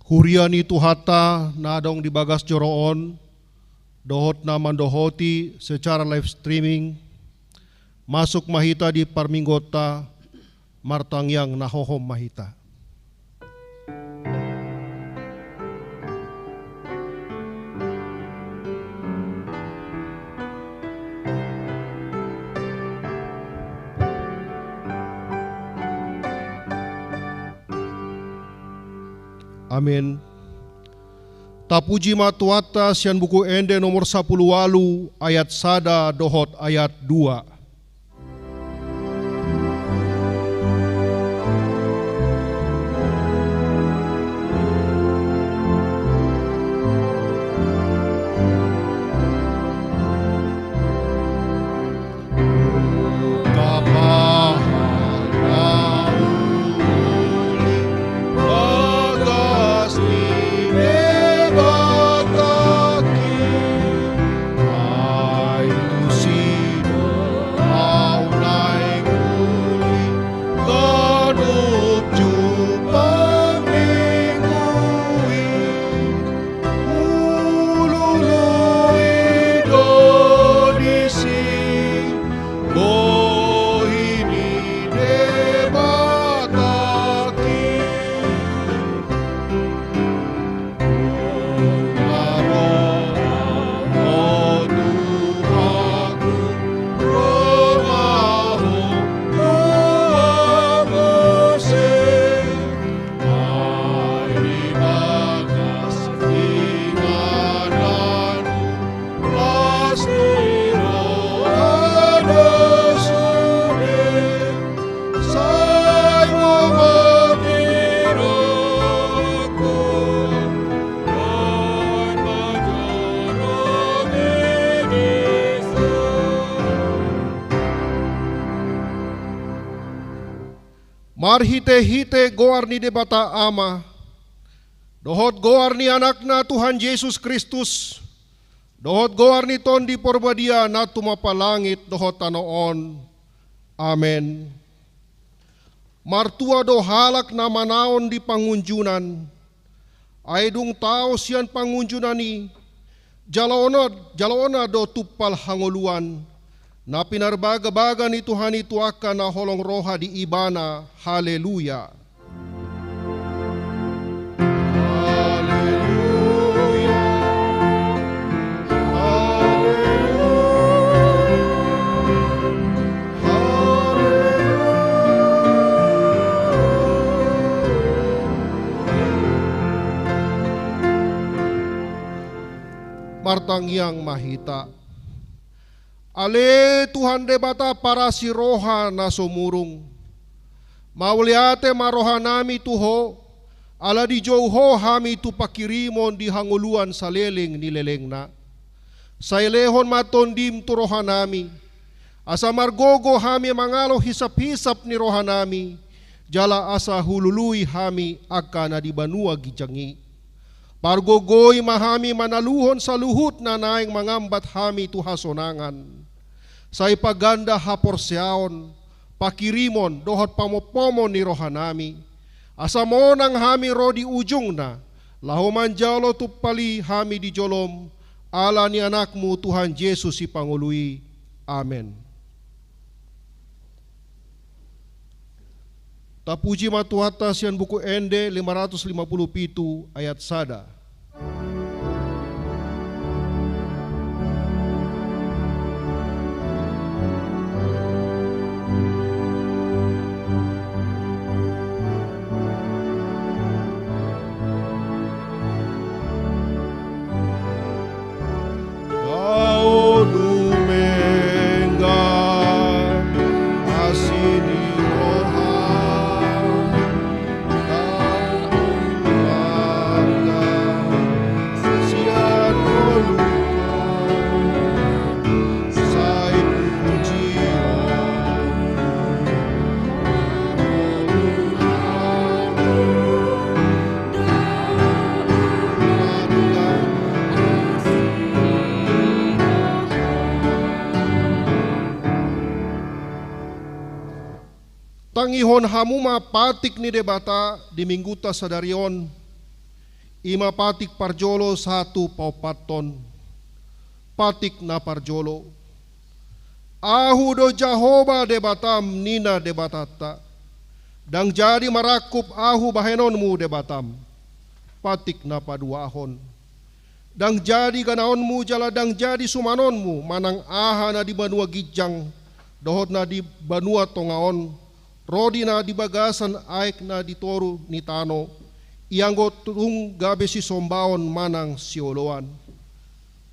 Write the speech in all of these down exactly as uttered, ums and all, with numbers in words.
Kuria ni Tuhanta na adong di bagas joro on, dohot na mandohoti secara live streaming, masuk ma hita di parmingguonta, martangiang na hohom ma hita. Amen. Tapuji ma Tuhanta sian Buku Ende nomor sapuluh ualu ayat sada dohot ayat dua. Marhitehite goar ni Debata Ama, dohot goar ni Anakna Tuhan Jesus Kristus, dohot goar ni Tondi Porbadia na tumompa langit dohot tano on. Amen. Martua do halak na manaon di pangunjunan, ai dung tao sian pangunjunan i, jaloonna, jaloonna do tumpal hangoluan, na pinarbagabaga ni Tuhan i tu angka na holong roha di Ibana. Haleluya. Haleluya. Haleluya. Haleluya. Martangiang ma hita. Ale Tuhan Debata parasi roha na so murung, mauliate ma rohanami tu Ho, ala dijou Ho hami tu panghirimon di hangoluan saleleng ni lelengna. Sai lehon ma Tondim tu rohanami, asa margogo hami mangalo hisaphisap ni rohanami, jala asa hulului hami angka na di banua ginjang i. Pargogoi ma hami manaluhon saluhut na naeng mangambat hami tu hasonangan. Sai paganda haporseaon, panghirimon dohot pamompomon ni rohanami, asa monang hami ro di ujungna, laho manjalo tumpal i hami di jolom, ala ni Anakmu Tuhan Jesus Sipangolu i. Amen. Tapuji ma Tuhanta sian Buku Ende lima ratus lima puluh pitu ayat sada. Dao dumenggan asi ni roha, dao marga sian ngolungku, sai pujion. Tangihon hamu ma patik ni Debata di minggunta sadari on. I ma patik parjolo sahat tu paompathon. Patik na parjolo. Ahu do Jahowa Debatam, ninna Debatanta. Ndang jadi marangkup ahu bahenonmu Debatam. Patik na paduahon. Ndang jadi ganaonmu jala ndang jadi sumanonmu manang aha na di banua ginjang dohot na di banua tonga on, ro di na di bagasan aek na di toru ni tano, ianggo tung gabe sisombaon manang sioloan.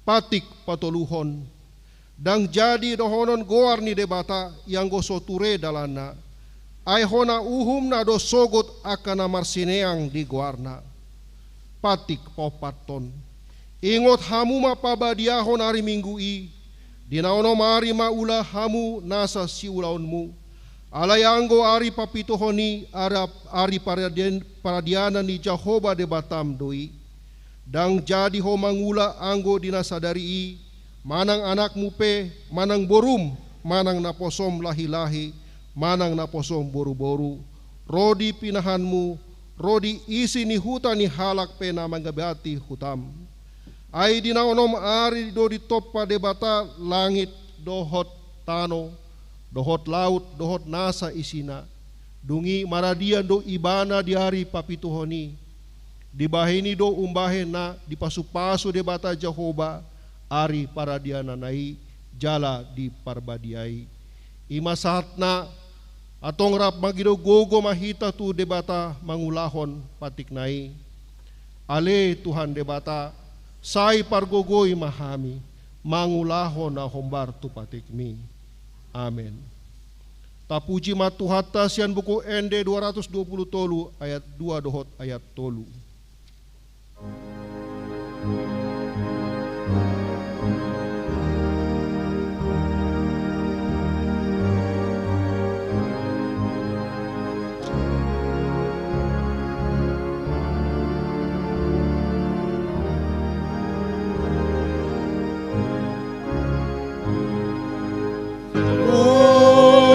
Patik patoluhon. Ndang jadi dohonon goar ni Debata ianggo so ture dalanna. Ai hona uhumna do sogot angka na marsineang di goarna. Patik paompathon. Ingot hamu ma pabadiahon ari Minggu i, di na onom ari ma ula hamu nasa siulaonmu. Alai anggo ari papituhon i, ari, ari paradian-, paradianan ni Jahowa Debatam do i. Ndang jadi ho mangula anggo di na sadari i, manang anakmu pe, manang borum, manang naposom lahilahi, manang naposom boruboru, ro di pinahanmu, ro di isi ni huta ni halak pe na mangibati hutam. Ai di na onom ari do ditompa Debata langit dohot tano, dohot laut, dohot nasa isina. Dung i maradian do ibana di ari papituhon i. Dibahen i do umbahen na dipasupasu Debata Jahowa ari paradiananna i jala di Parbadia i. I ma sahatna, antong rap mangido gogo ma hita tu Debata mangulahon patikna i. Ale Tuhan Debata, sai pargogoi ma hami mangulahon na hombar tu patikmi. Amen. Tapuji ma Tuhanta sian buku Ende dua ratus dua puluh tolu ayat dua dohot ayat tolu.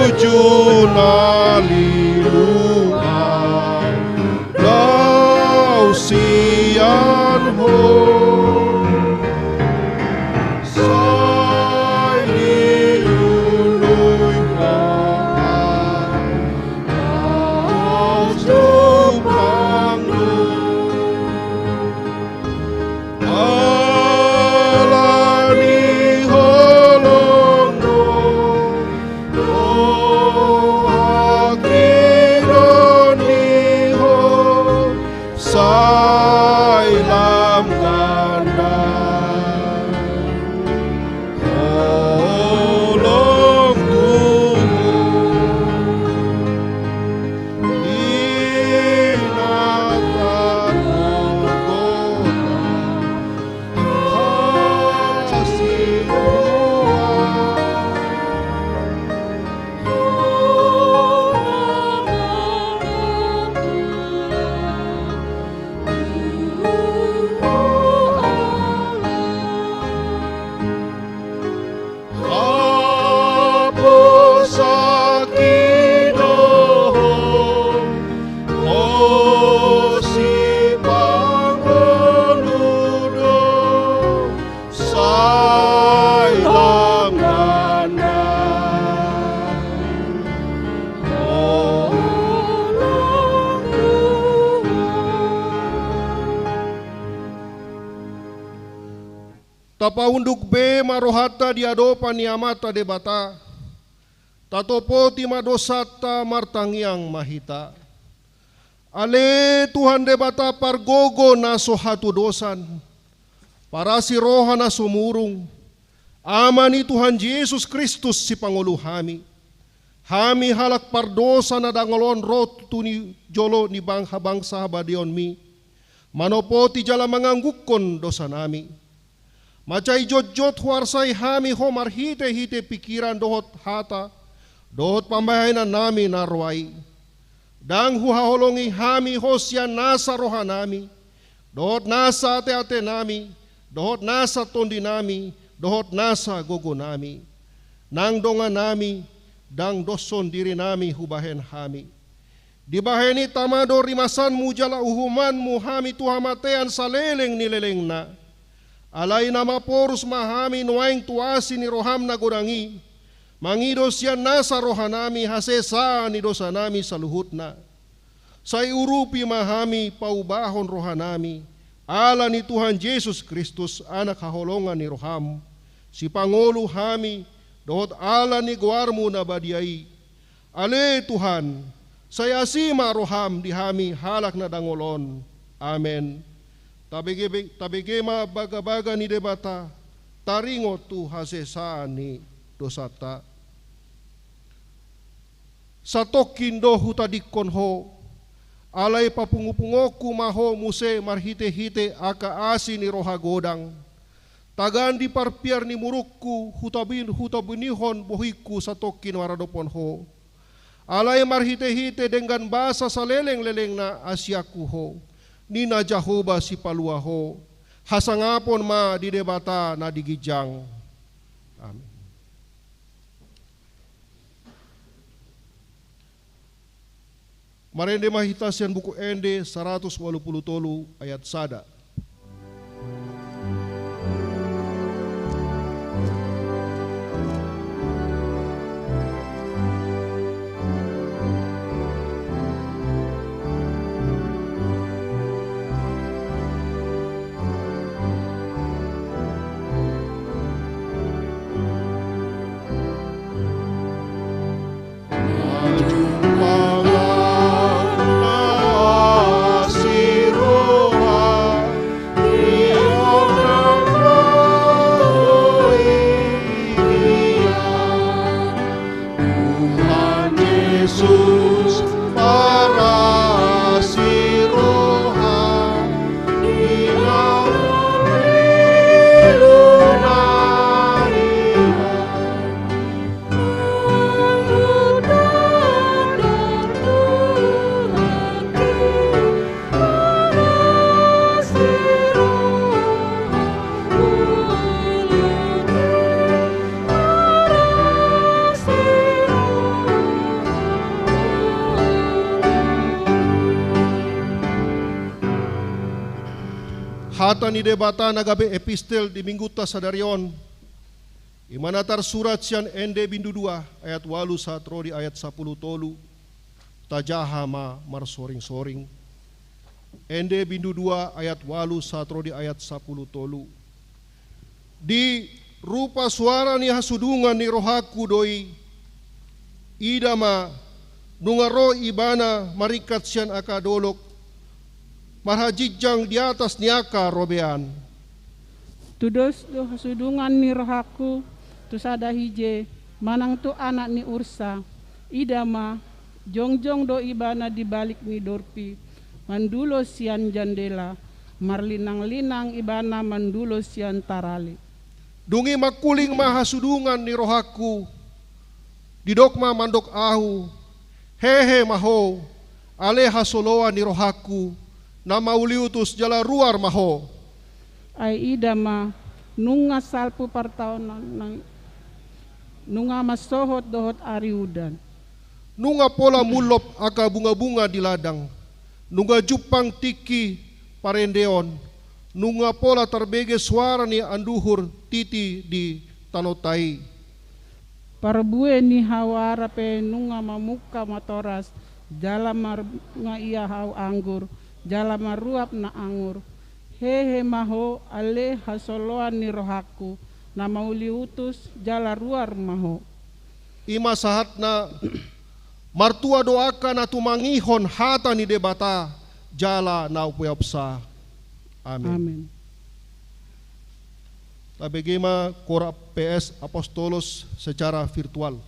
Uju na lilu au dao sian Ho. Sai dilului Ho au jumpang do. Ala ni holong do, dohot hangoluan ni Ho, sai lam ganda holong tu Ho. Di na targogotan hasiluan. Haposan i do Ho, Ho sipangolu do, sai lam ganda holong tu Ho. Tapaunduk be ma rohanta di adopan ni Amanta Debata. Tatopoti ma dosanta martangiang ma hita. Ale Tuhan Debata pargogo na so hatudosan, parasi roha na sumurung, Ama ni Tuhan Jesus Kristus sipangolu hami. Hami halak pardosa na dangol on ro tu ni jolo ni bang-, habangsa habadeonmi, manopoti jala manganggungkon dosanami. Mansai jotjot huarsai hami Ho marhitehite pingkiran dohot hata, dohot pambahenannami na roa i. Ndang huhaholongi hami Ho sian nasa rohanami, dohot nasa ateatenami, dohot nasa tondinami, dohot nasa gogonami. Nang donganami, ndang doshon dirinami hubahen hami. Dibahen i tama do rimasanmu jala uhumanmu hami tu hamatean saleleng ni lelengna. Alai na maporus ma hami nuaeng tu asi ni roham na godang i, mangido sian nasa rohanami hasesaan ni dosanami saluhutna. Sai urupi ma hami paubahon rohanami, ala ni Tuhan Jesus Kristus, Anak haholongan ni roham, sipangolu hami, dohot ala ni goarmu na badia i. Ale Tuhan, sai asi ma roham di hami halak na dangol on. Amen. Tabege, tabege ma bagabaga ni Debata, taringot tu hasesaan ni dosanta. Satongkin do hutadingkon ho, alai papungupungonku ma ho muse marhitehite angka asi ni roha godang. Tagan di parpiar ni murukku, hutabin-, hutabinihon bohingku satongkin maradophon ho. Alai marhitehite denggan basa saleleng-lelengna asianku ho, ninna Jahowa Sipalua ho. Hasangapon ma di Debata na di ginjang. Amen. Marende ma hita sian Buku Ende saratus ualu pulu tolu ayat sada. Tuhan Yesus, parasi roha, di dalam lelona. Hata ni Debata na gabe epistel di Minggunta sadari on, i ma na tarsurat sian Ende bindu dua ayat ualu sahat ro di ayat sapulu tolu. Tajaha ma marsoring-soring. Ende bindu dua ayat ualu sahat ro di ayat sapulu tolu. Di rupa suara ni hasudungan ni rohangku do i, ida ma, nunga ro Ibana maringkat sian angka dolok, marhajinjang di atas ni angka robean. Tudos do hasudungan ni rohangku tu sada hije, manang tu anak ni ursa. Ida ma, jongjong do Ibana di balik ni dorpi, mandulo sian jandela, marlinang-linang Ibana mandulo sian tarali. Dung i mangkuling ma hasudungan ni rohangku, didok ma mandok ahu, hehe ma ho, ale hasoloan ni rohangku, na mauliutus jala ruar ma ho. Ai ida ma, nunga salpu partaonan, nunga mansohot dohot ari udan. Nunga pola mullop angka bunga-bunga di ladang, nunga jumpang tingki parendeon, nunga pola tarbege suara ni anduhur titi di tanonta i. Parbue ni hawara pe nunga mamungka matoras, jala marbunga ia hau anggur, jala maruap na angur. Hehe ma ho, ale hasoloan ni rohangku, na mauliutus, jala ruar ma ho. I ma sahatna. Martua do angka na tumangihon hata ni Debata jala na upeopsa. Amen. Amen. Tabege ma Korab P S Apostolos secara virtual.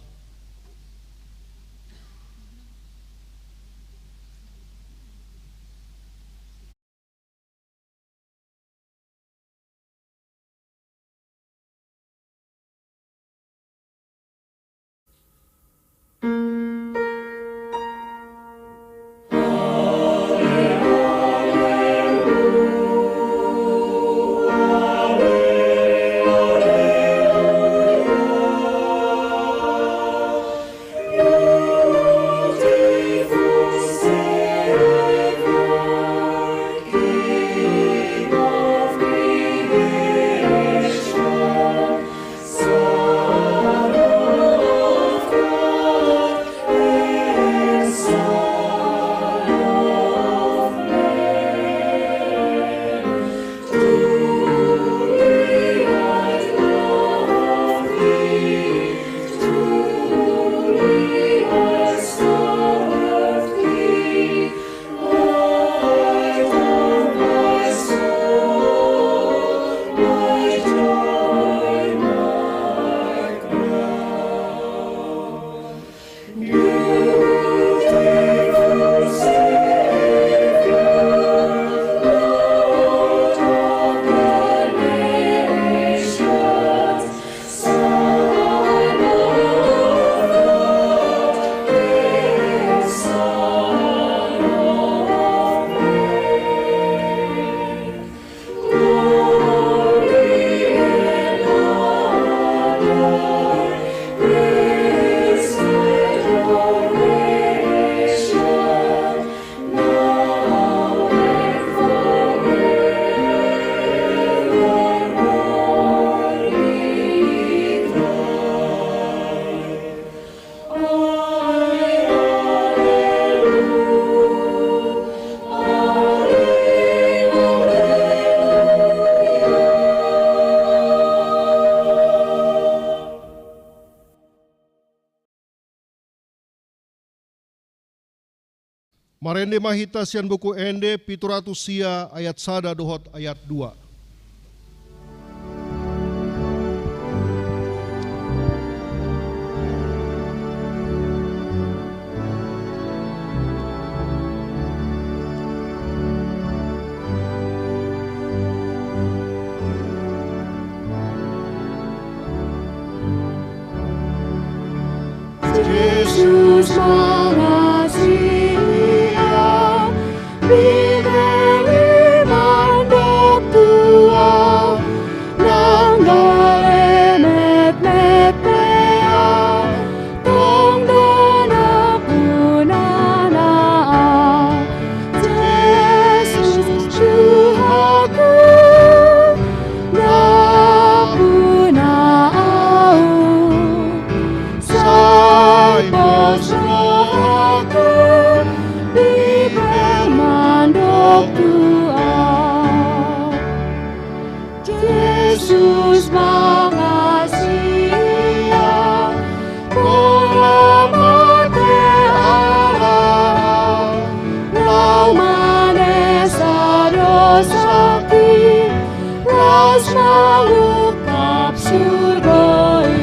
Marende ma hita sian buku Ende pitu ratus sia ayat sada dohot ayat dua. Jesus mangasihi ahu, bibelmi mandok tu ahu, nang gale metmet pe ahu, tongtong na puna na ahu. Jesus Tuhanku, na puna ahu, sai pos rohaku, Bibel mandok tu ahu. Jesus mangasihi ahu, pola mate ala ahu, laho manesa dosangki, laos mangungkap surgo i.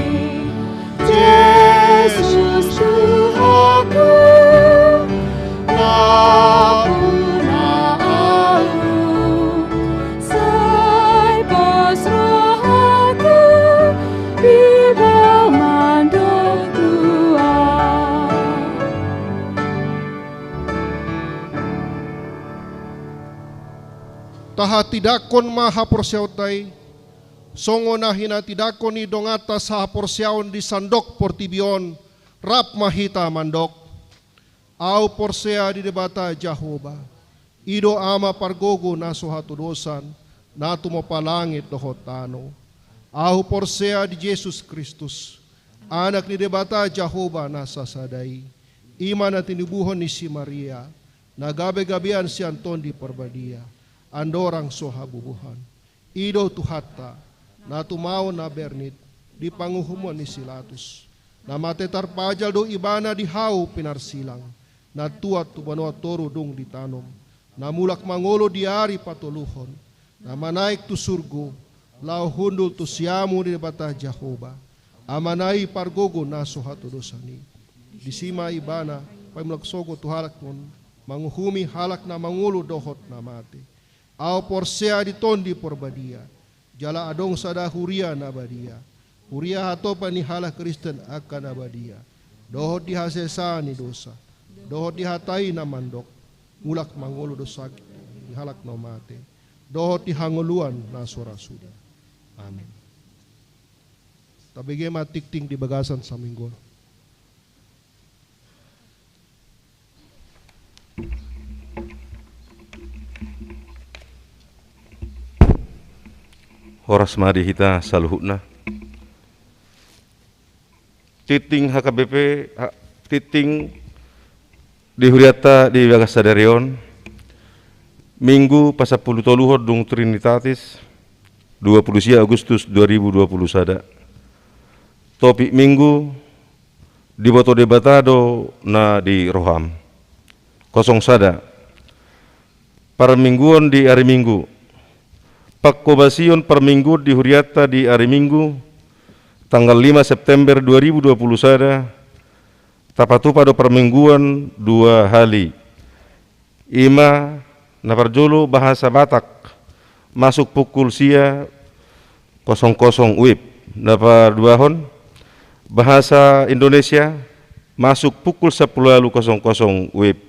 Jesus Tuhanku, na puna ahu, sai pos rohaku, Bibel mandok tu ahu. Tahatindangkon ma haporseaonta i, songon na hinatindangkon ni donganta sahaporseaon di sandok portibi on. Rap ma hita mandok. Ahu porsea di Debata Jahowa, i do Ama pargogo na so hatodosan, na tumompa langit dohot tano. Ahu porsea di Jesus Kristus, Anak ni Debata Jahowa na sasada i, i ma na tinubuhon ni si Maria, na gabegabean sian Tondi Parbadia, andorang so habubuhan. I do Tuhanta, na tumaon na bernit di panguhumon ni si Latus. Na mate tarpajal do Ibana di hau pinarsilang, na tuat tu banua toru dung ditanom, na mulak mangolu di ari patoluhon, na manaek tu surgo, laho hundul tu siamun ni Debata Jahowa, Amana i pargogo na so hatodosan i. Disi ma Ibana paimulak sogot tu halak on, manguhumi halak na mangolu dohot na mate. Ahu porsea di Tondi Parbadia, jala adong sada huria na badia, huria hatopan ni halak Kristen angka na badia, dohot di hasesaan ni dosa, dohot di hata i na mandok, mulak mangolu do sangkit di halak na mate, dohot di hangoluan na so ra suda. Amin. Tabege ma tingting di bagasan saminggu on. Horas ma di hita saluhutna. Tingting H K B P, ha-, tingting di hurianta di bagas sadari on, Minggu pasampulu toluhon dung Trinitatis, dua pulu sia Agustus dua ribu dua pulu sada. Topik Minggu, diboto Debata do na di roham. Kosong sada. Parmingguon di ari Minggu. Pangkobasion parmingguon di hurianta di ari Minggu, tanggal lima September dua ribu dua pulu sada, tapatupa do parmingguon dua hali. I ma na parjolo bahasa Batak, masuk pukul sia kosong kosong W I B. Na parduahon bahasa Indonesia, masuk pukul sampulu ualu kosong kosong W I B.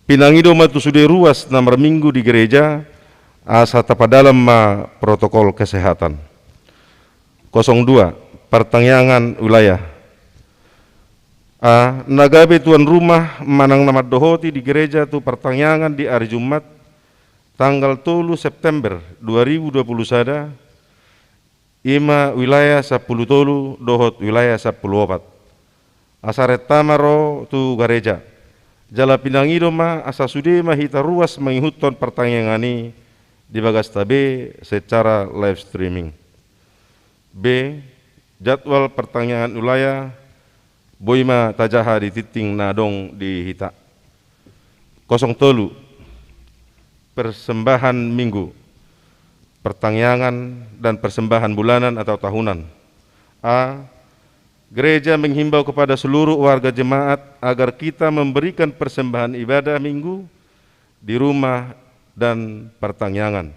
Pinangido ma tu sude ruas na marminggu di gereja, asa tapadalan ma protokol kesehatan. Kosong dua, partangiangan wilayah. A, na gabe tuan rumah manang na mandohoti di gereja tu partangiangan di ari Jumat, tanggal tolu September dua ribu dua pulu sada, i ma wilayah sampulu tolu dohot wilayah sampulu opat. Asa renta ma ro tu gareja. Jala pinangido ma asa sude ma hita ruas mangihuthon partangiangan i di bagasta be secara live streaming. B, jadwal partangiangan wilayah boi ma tajaha di tingting na adong di hita. Kosong tolu. Persembahan Minggu, pertangiangan, dan persembahan bulanan atau tahunan. A. Gereja menghimbau kepada seluruh warga jemaat agar kita memberikan persembahan ibadah Minggu di rumah dan pertangiangan.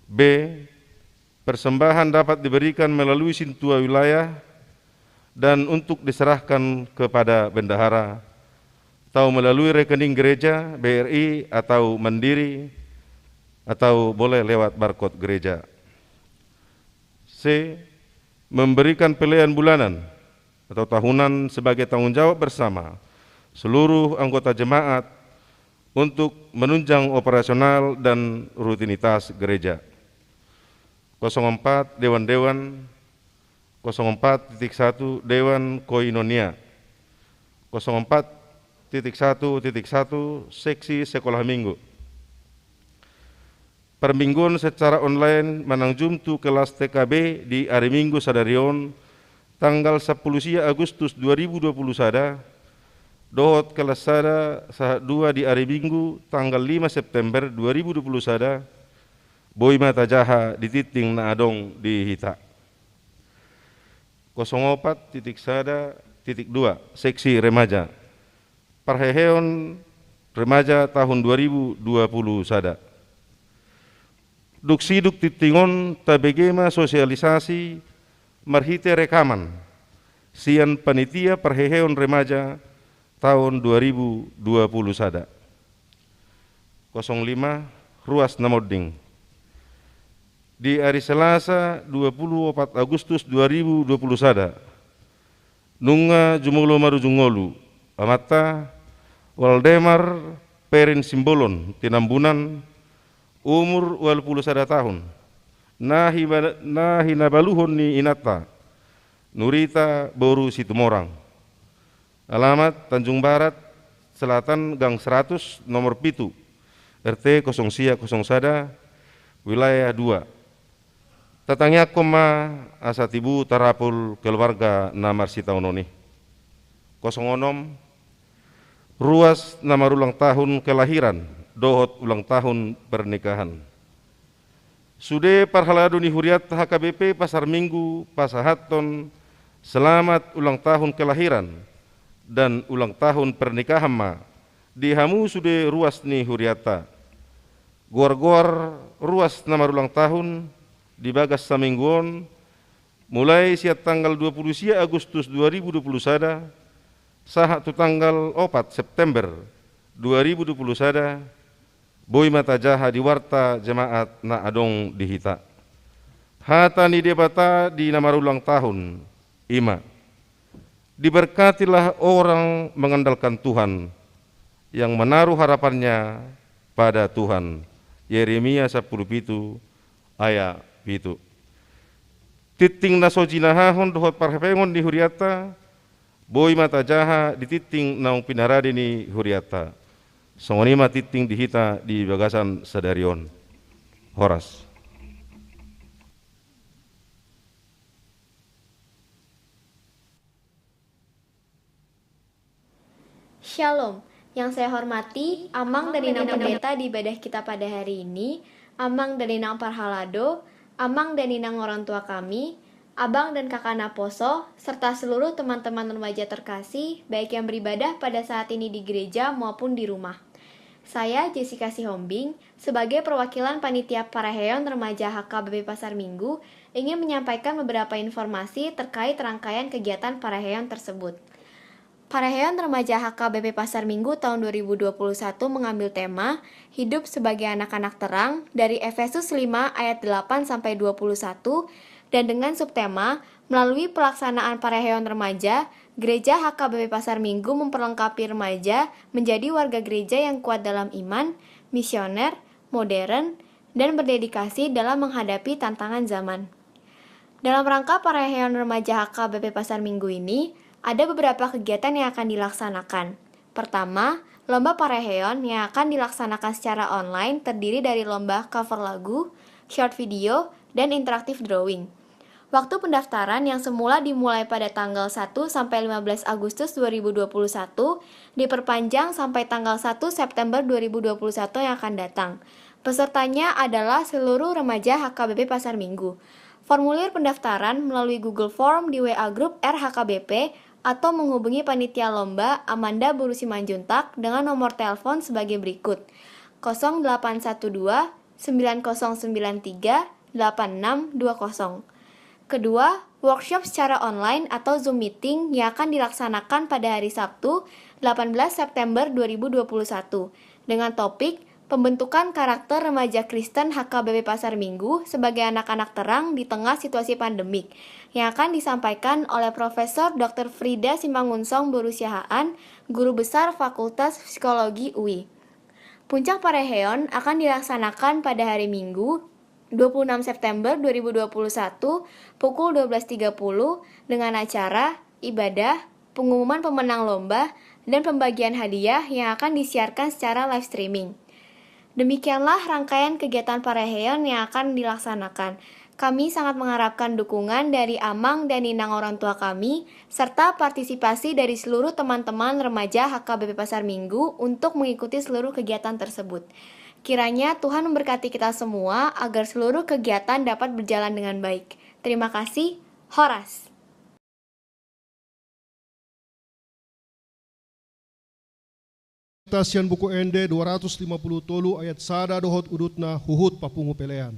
B. Persembahan dapat diberikan melalui sintua wilayah dan untuk diserahkan kepada bendahara, atau melalui rekening gereja, B R I, atau Mandiri, atau boleh lewat barcode gereja. C. Memberikan pelean bulanan atau tahunan sebagai tanggung jawab bersama seluruh anggota jemaat untuk menunjang operasional dan rutinitas gereja. Kosong empat, dewan-dewan. Kosong empat titik satu, dewan koinonia. Kosong empat titik satu titik satu, seksi sekolah minggu. Parmingguon secara online manang Zoom tu kelas T K B di ari Minggu sadari on, tanggal sampulu sia Agustus dua ribu dua puluh sada, dohot kelas sada sahat dua di ari Minggu, tanggal lima September dua ribu dua puluh sada, boi ma tajaha di tingting na adong di hita. Kosong opat titik sada titik dua, seksi remaja. Parheheon remaja tahun dua ribu dua puluh sada. Dung sidung tingting on tabege ma sosialisasi marhite rekaman sian panitia parheheon remaja tahun dua ribu dua puluh sada. Kosong lima, ruas na monding. Di ari Selasa dua puluh opat Agustus dua ribu dua puluh sada, nunga jumolo marujung ngolu amanta Waldemar Perin Simbolon, Tinambunan, umur ualu pulu sada tahun, na hima-, na hinabaluhon ni inanta, Nurita boru Situmorang. Alamat Tanjung Barat Selatan, Gang seratus, nomor pitu, R T kosong sia kosong sada, wilayah dua. Tatangiangkon ma asa tibu tarapul keluarga na marsitaonon i. Kosong onom, ruas na marulang tahun kelahiran dohot ulang tahun pernikahan. Sude parhalado ni hurianta H K B P Pasar Minggu pasahathon selamat ulang tahun kelahiran dan ulang tahun pernikahan ma di hamu sude ruas ni hurianta. Goar-goar ruas na marulang tahun di bagas saminggu on, mulai sian tanggal dua pulu sia Agustus dua ribu dua pulu sada sahat tu tanggal opat September dua ribu dua pulu sada, boi ma tajaha di warta jemaat na adong di hita. Hata ni Debata di na marulang tahun, i ma: Diberkatilah orang mengandalkan Tuhan, yang menaruh harapannya pada Tuhan. Yeremia sampulu pitu ayat pitu. Tingting na so jinahahon dohot parhepengon ni hurianta, boi ma tajaha di tingting naung pinarade ni hurianta. Songon i ma tingting di hita di bagasan sadari on. Horas. Shalom. Yang saya hormati Amang dan Inang Pendeta di ibadah kita pada hari ini, Amang dan Inang Parhalado, Amang dan Inang orang tua kami, Abang dan Kakak Naposo, serta seluruh teman-teman remaja terkasih, baik yang beribadah pada saat ini di gereja maupun di rumah. Saya, Jessica Sihombing, sebagai perwakilan Panitia Parheheon Remaja H K B P Pasar Minggu, ingin menyampaikan beberapa informasi terkait rangkaian kegiatan parheheon tersebut. Parheheon Remaja H K B P Pasar Minggu tahun dua ribu dua puluh satu mengambil tema Hidup Sebagai Anak-anak Terang dari Efesus lima ayat delapan sampai dua puluh satu, dan dengan subtema, melalui pelaksanaan parheheon remaja, Gereja H K B P Pasar Minggu memperlengkapi remaja menjadi warga gereja yang kuat dalam iman, misioner, modern, dan berdedikasi dalam menghadapi tantangan zaman. Dalam rangka parheheon remaja H K B P Pasar Minggu ini, ada beberapa kegiatan yang akan dilaksanakan. Pertama, lomba parheheon yang akan dilaksanakan secara online terdiri dari lomba cover lagu, short video, dan interaktif drawing. Waktu pendaftaran yang semula dimulai pada tanggal satu sampai lima belas Agustus dua ribu dua puluh satu diperpanjang sampai tanggal satu September dua ribu dua puluh satu yang akan datang. Pesertanya adalah seluruh remaja H K B P Pasar Minggu. Formulir pendaftaran melalui Google Form di W A grup R H K B P atau menghubungi panitia lomba Amanda Boru Simanjuntak dengan nomor telepon sebagai berikut: kosong delapan satu dua, sembilan kosong sembilan tiga, delapan enam dua kosong. Kedua, workshop secara online atau Zoom meeting yang akan dilaksanakan pada hari Sabtu, delapan belas September dua ribu dua puluh satu, dengan topik Pembentukan Karakter Remaja Kristen H K B P Pasar Minggu sebagai Anak-anak Terang di Tengah Situasi Pandemik, yang akan disampaikan oleh Profesor Doktor Frida Simangunsong Boru Siahaan, Guru Besar Fakultas Psikologi U I. Puncak parheheon akan dilaksanakan pada hari Minggu, dua puluh enam September dua ribu dua puluh satu, pukul dua belas tiga puluh, dengan acara, ibadah, pengumuman pemenang lomba, dan pembagian hadiah yang akan disiarkan secara live streaming. Demikianlah rangkaian kegiatan parheheon yang akan dilaksanakan. Kami sangat mengharapkan dukungan dari amang dan inang orang tua kami, serta partisipasi dari seluruh teman-teman remaja H K B P Pasar Minggu untuk mengikuti seluruh kegiatan tersebut. Kiranya Tuhan memberkati kita semua agar seluruh kegiatan dapat berjalan dengan baik. Terima kasih. Horas. Sian Buku Ende dua ratus lima puluh tolu ayat sada dohot udutna, huhut papungu pelean.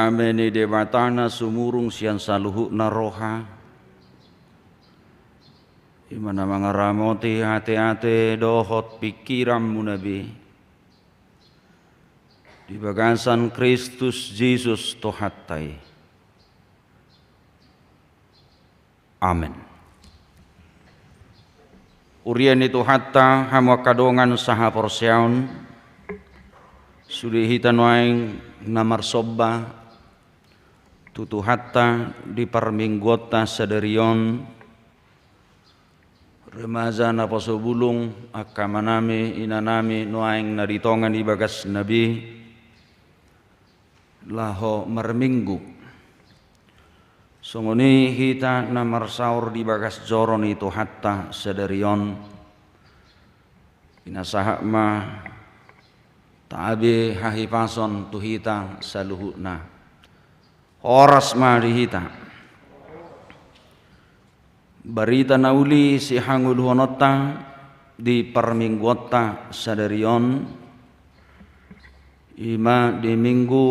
Dame ni Debata na sumurung sian saluhutna roha, i ma na mangaramoti ateate dohot pingkiranmuna be di bagasan Kristus Jesus Tuhanta i. Amen. Huria ni Tuhanta, hamu angka dongan sahaporseaon, sude hita nuaeng na marsomba tu Tuhanta di parmingguonta sadari on, remaja naposo bulung, angka amanami, inanami nuaeng na di tonga ni bagasna be laho marminggu. Songon i hita na marsaor di bagas joro ni Tuhanta sadari on, pinasahat ma tabe hahipason tu hita saluhutna. Horas ma di hita. Barita na uli sihangoluhononta di parmingguonta sadari on, i ma di minggu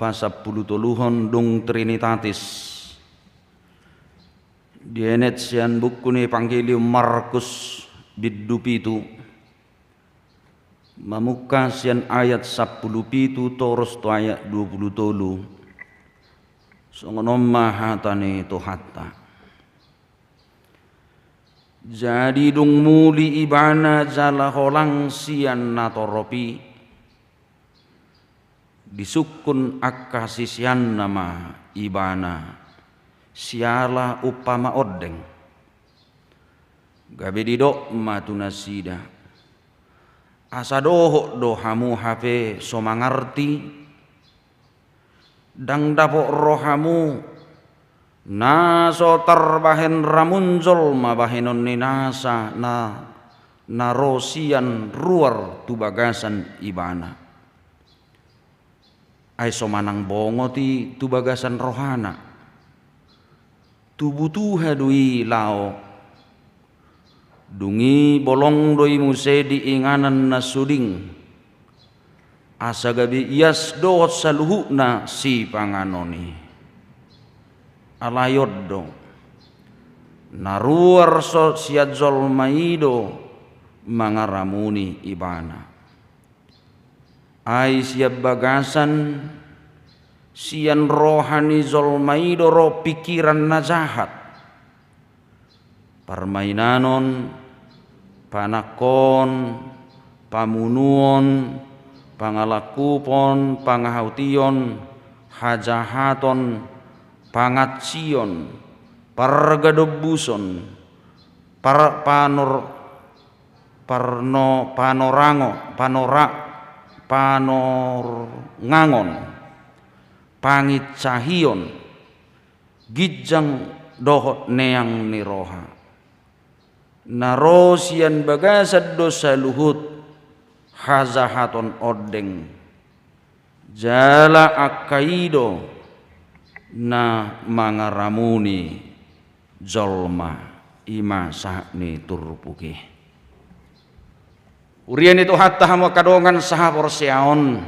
pasampulutoluhon dung Trinitatis, dienet sian buku ni Evangelium Markus bindu pitu, mamungka sian ayat sampulu pitu torus tu ayat dua pulu tolu. Songon on ma hata ni Tuhanta. Jadi dung muli ibana jala holang sian natorop i, disungkun angka siseanna ma ibana siala umpama ondeng. Gabe didok ma tu nasida: Asa dohot do hamu hape so mangarti? Ndang dapot rohamu na so tarbahen ramun jolma bahenon ni nasa na, na ro sian ruar tu bagasan ibana? Ai so manang bongot i tu bagasan rohana, tu butuha do i laho. Dung i bolong do i muse di inganan na suding, asa gabe ias dohot saluhutna sipanganon i. Alai on do, na ruar so sian jolma i do mangaramuni ibana. Ai sian bagasan, sian roha ni jolma i do ro pingkiran na jahat. Parmainanon, panangkoon, pamunuon, pangalangkupon, pangahution, hajahaton, pangansion, pargadombuson, par-, panor-, parno-, panorango-, panora-, panorngangon, panginsahion, ginjang dohot neang ni roha. Na ro sian bagasan do saluhut hajahaton ondeng. Jala angka i do na mangaramuni jolma, i ma sahat ni turpuk i. Huria ni Tuhanta, hamu angka dongan sahaporseaon,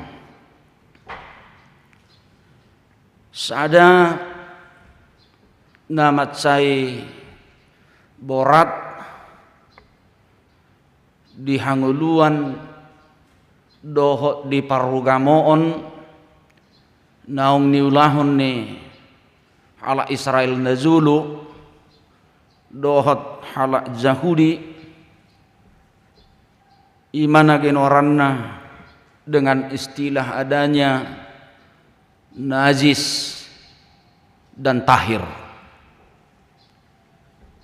sada na mansai borat di hangoluan dohot di parugamoon naung niulahon ni halak Israel na jolo dohot halak Jahudi, i ma na genoranna dengan istilah adanya najis dan tahir.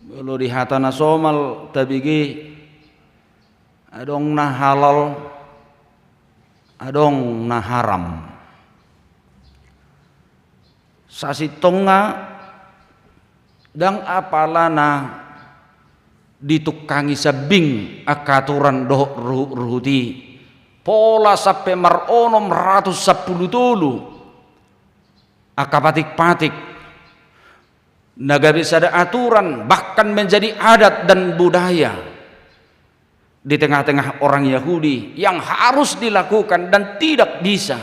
Molo di hata na somal tabege, adong na halal, adong na haram. Sasintongna ndang apala na ditungkangi sambing angka aturan dohot ruhut-ruhut i, pola sampe maronom ratus sampulu tolu angka patik-patik na gabe sada aturan, bahkan menjadi adat dan budaya di tengah-tengah orang Yahudi yang harus dilakukan dan tidak bisa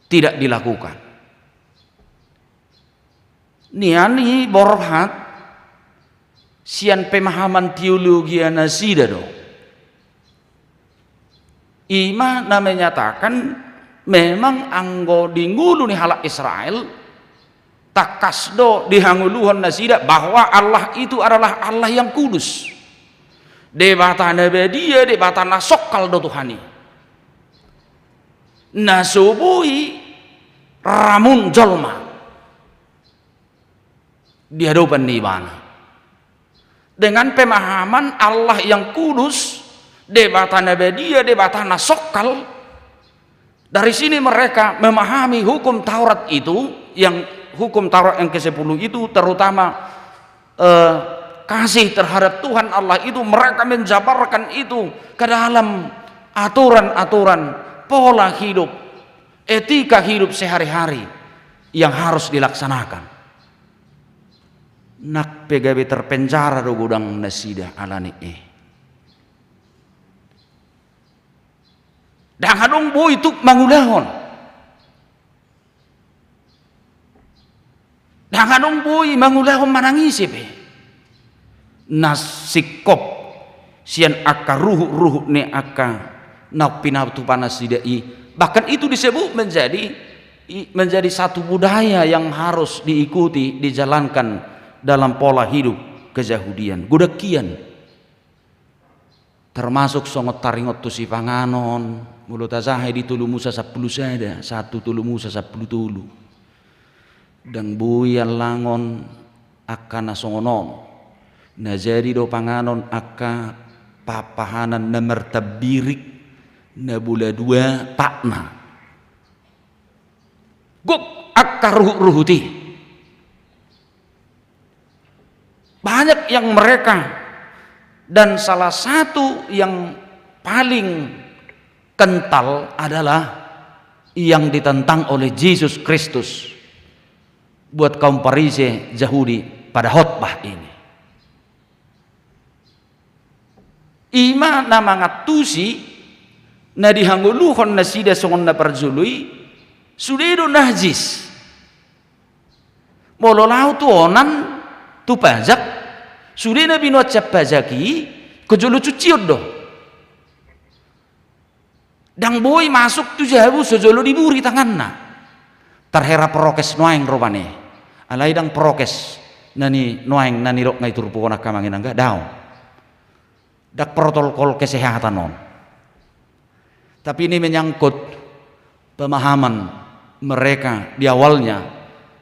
tidak dilakukan. Nian i borhat sian pemahaman teologia nasida do. I ma na menyatakan memang anggo di ngolu ni halak Israel, tangkas do dihangoluhon nasida bahwa Allah itu adalah Allah yang kudus. Debata na badia, Debata na songkal do Tuhan i. Na so boi ramun jolma di adopan ni Ibana. Dengan pemahaman Allah yang kudus, Debata na badia, Debata na songkal, dari sini mereka memahami hukum Taurat itu, yang hukum Taurat yang kesepuluh itu, terutama, eh, kasih terhadap Tuhan Allah itu, mereka menjabarkan itu ke dalam aturan-aturan pola hidup, etika hidup sehari-hari yang harus dilaksanakan. Nang pe gabe terpenjara do godang nasida ala ni i. Ndang adong boi tuk mangulahon. Ndang adong boi mangulahon manang ise pe. Na singkop sian angka ruhut-ruhut ni angka naung pinatupa nasida i. Bahkan itu disebut menjadi, i-, menjadi satu budaya yang harus diikuti, dijalankan dalam pola hidup kejahudian. Godang hian. Termasuk songon taringot tu sipanganon, molo tajaha i di Tolu Musa sampulu sada, satu Tolu Musa sampulu tolu. Ndang boi allangon angka na songon on. Na jadi do panganon angka papahanan na martambirik, na bola dua patna. Gok angka ruhut-ruhut i. Banyak yang mereka, dan salah satu yang paling kental adalah yang ditentang oleh Jesus Kristus buat kaum Parise Jahudi pada khotbah ini. I ma na mangantusi na dihangoluhon nasida songon na parjolo i, sude do najis. Molo laho tu onan, tu pajak, sude na binoan sian pajak i, ingkon jolo cucion do. Ndang boi masuk tu jabu so jolo diburi tanganna. Tarhera prokes nuaeng rupani. Alai ndang prokes na ni nuaeng na nidok na di turpuk on angka amang inang, daong. Ndang protokol kesehatan on. Tapi ini menyangkut pemahaman mereka di awalnya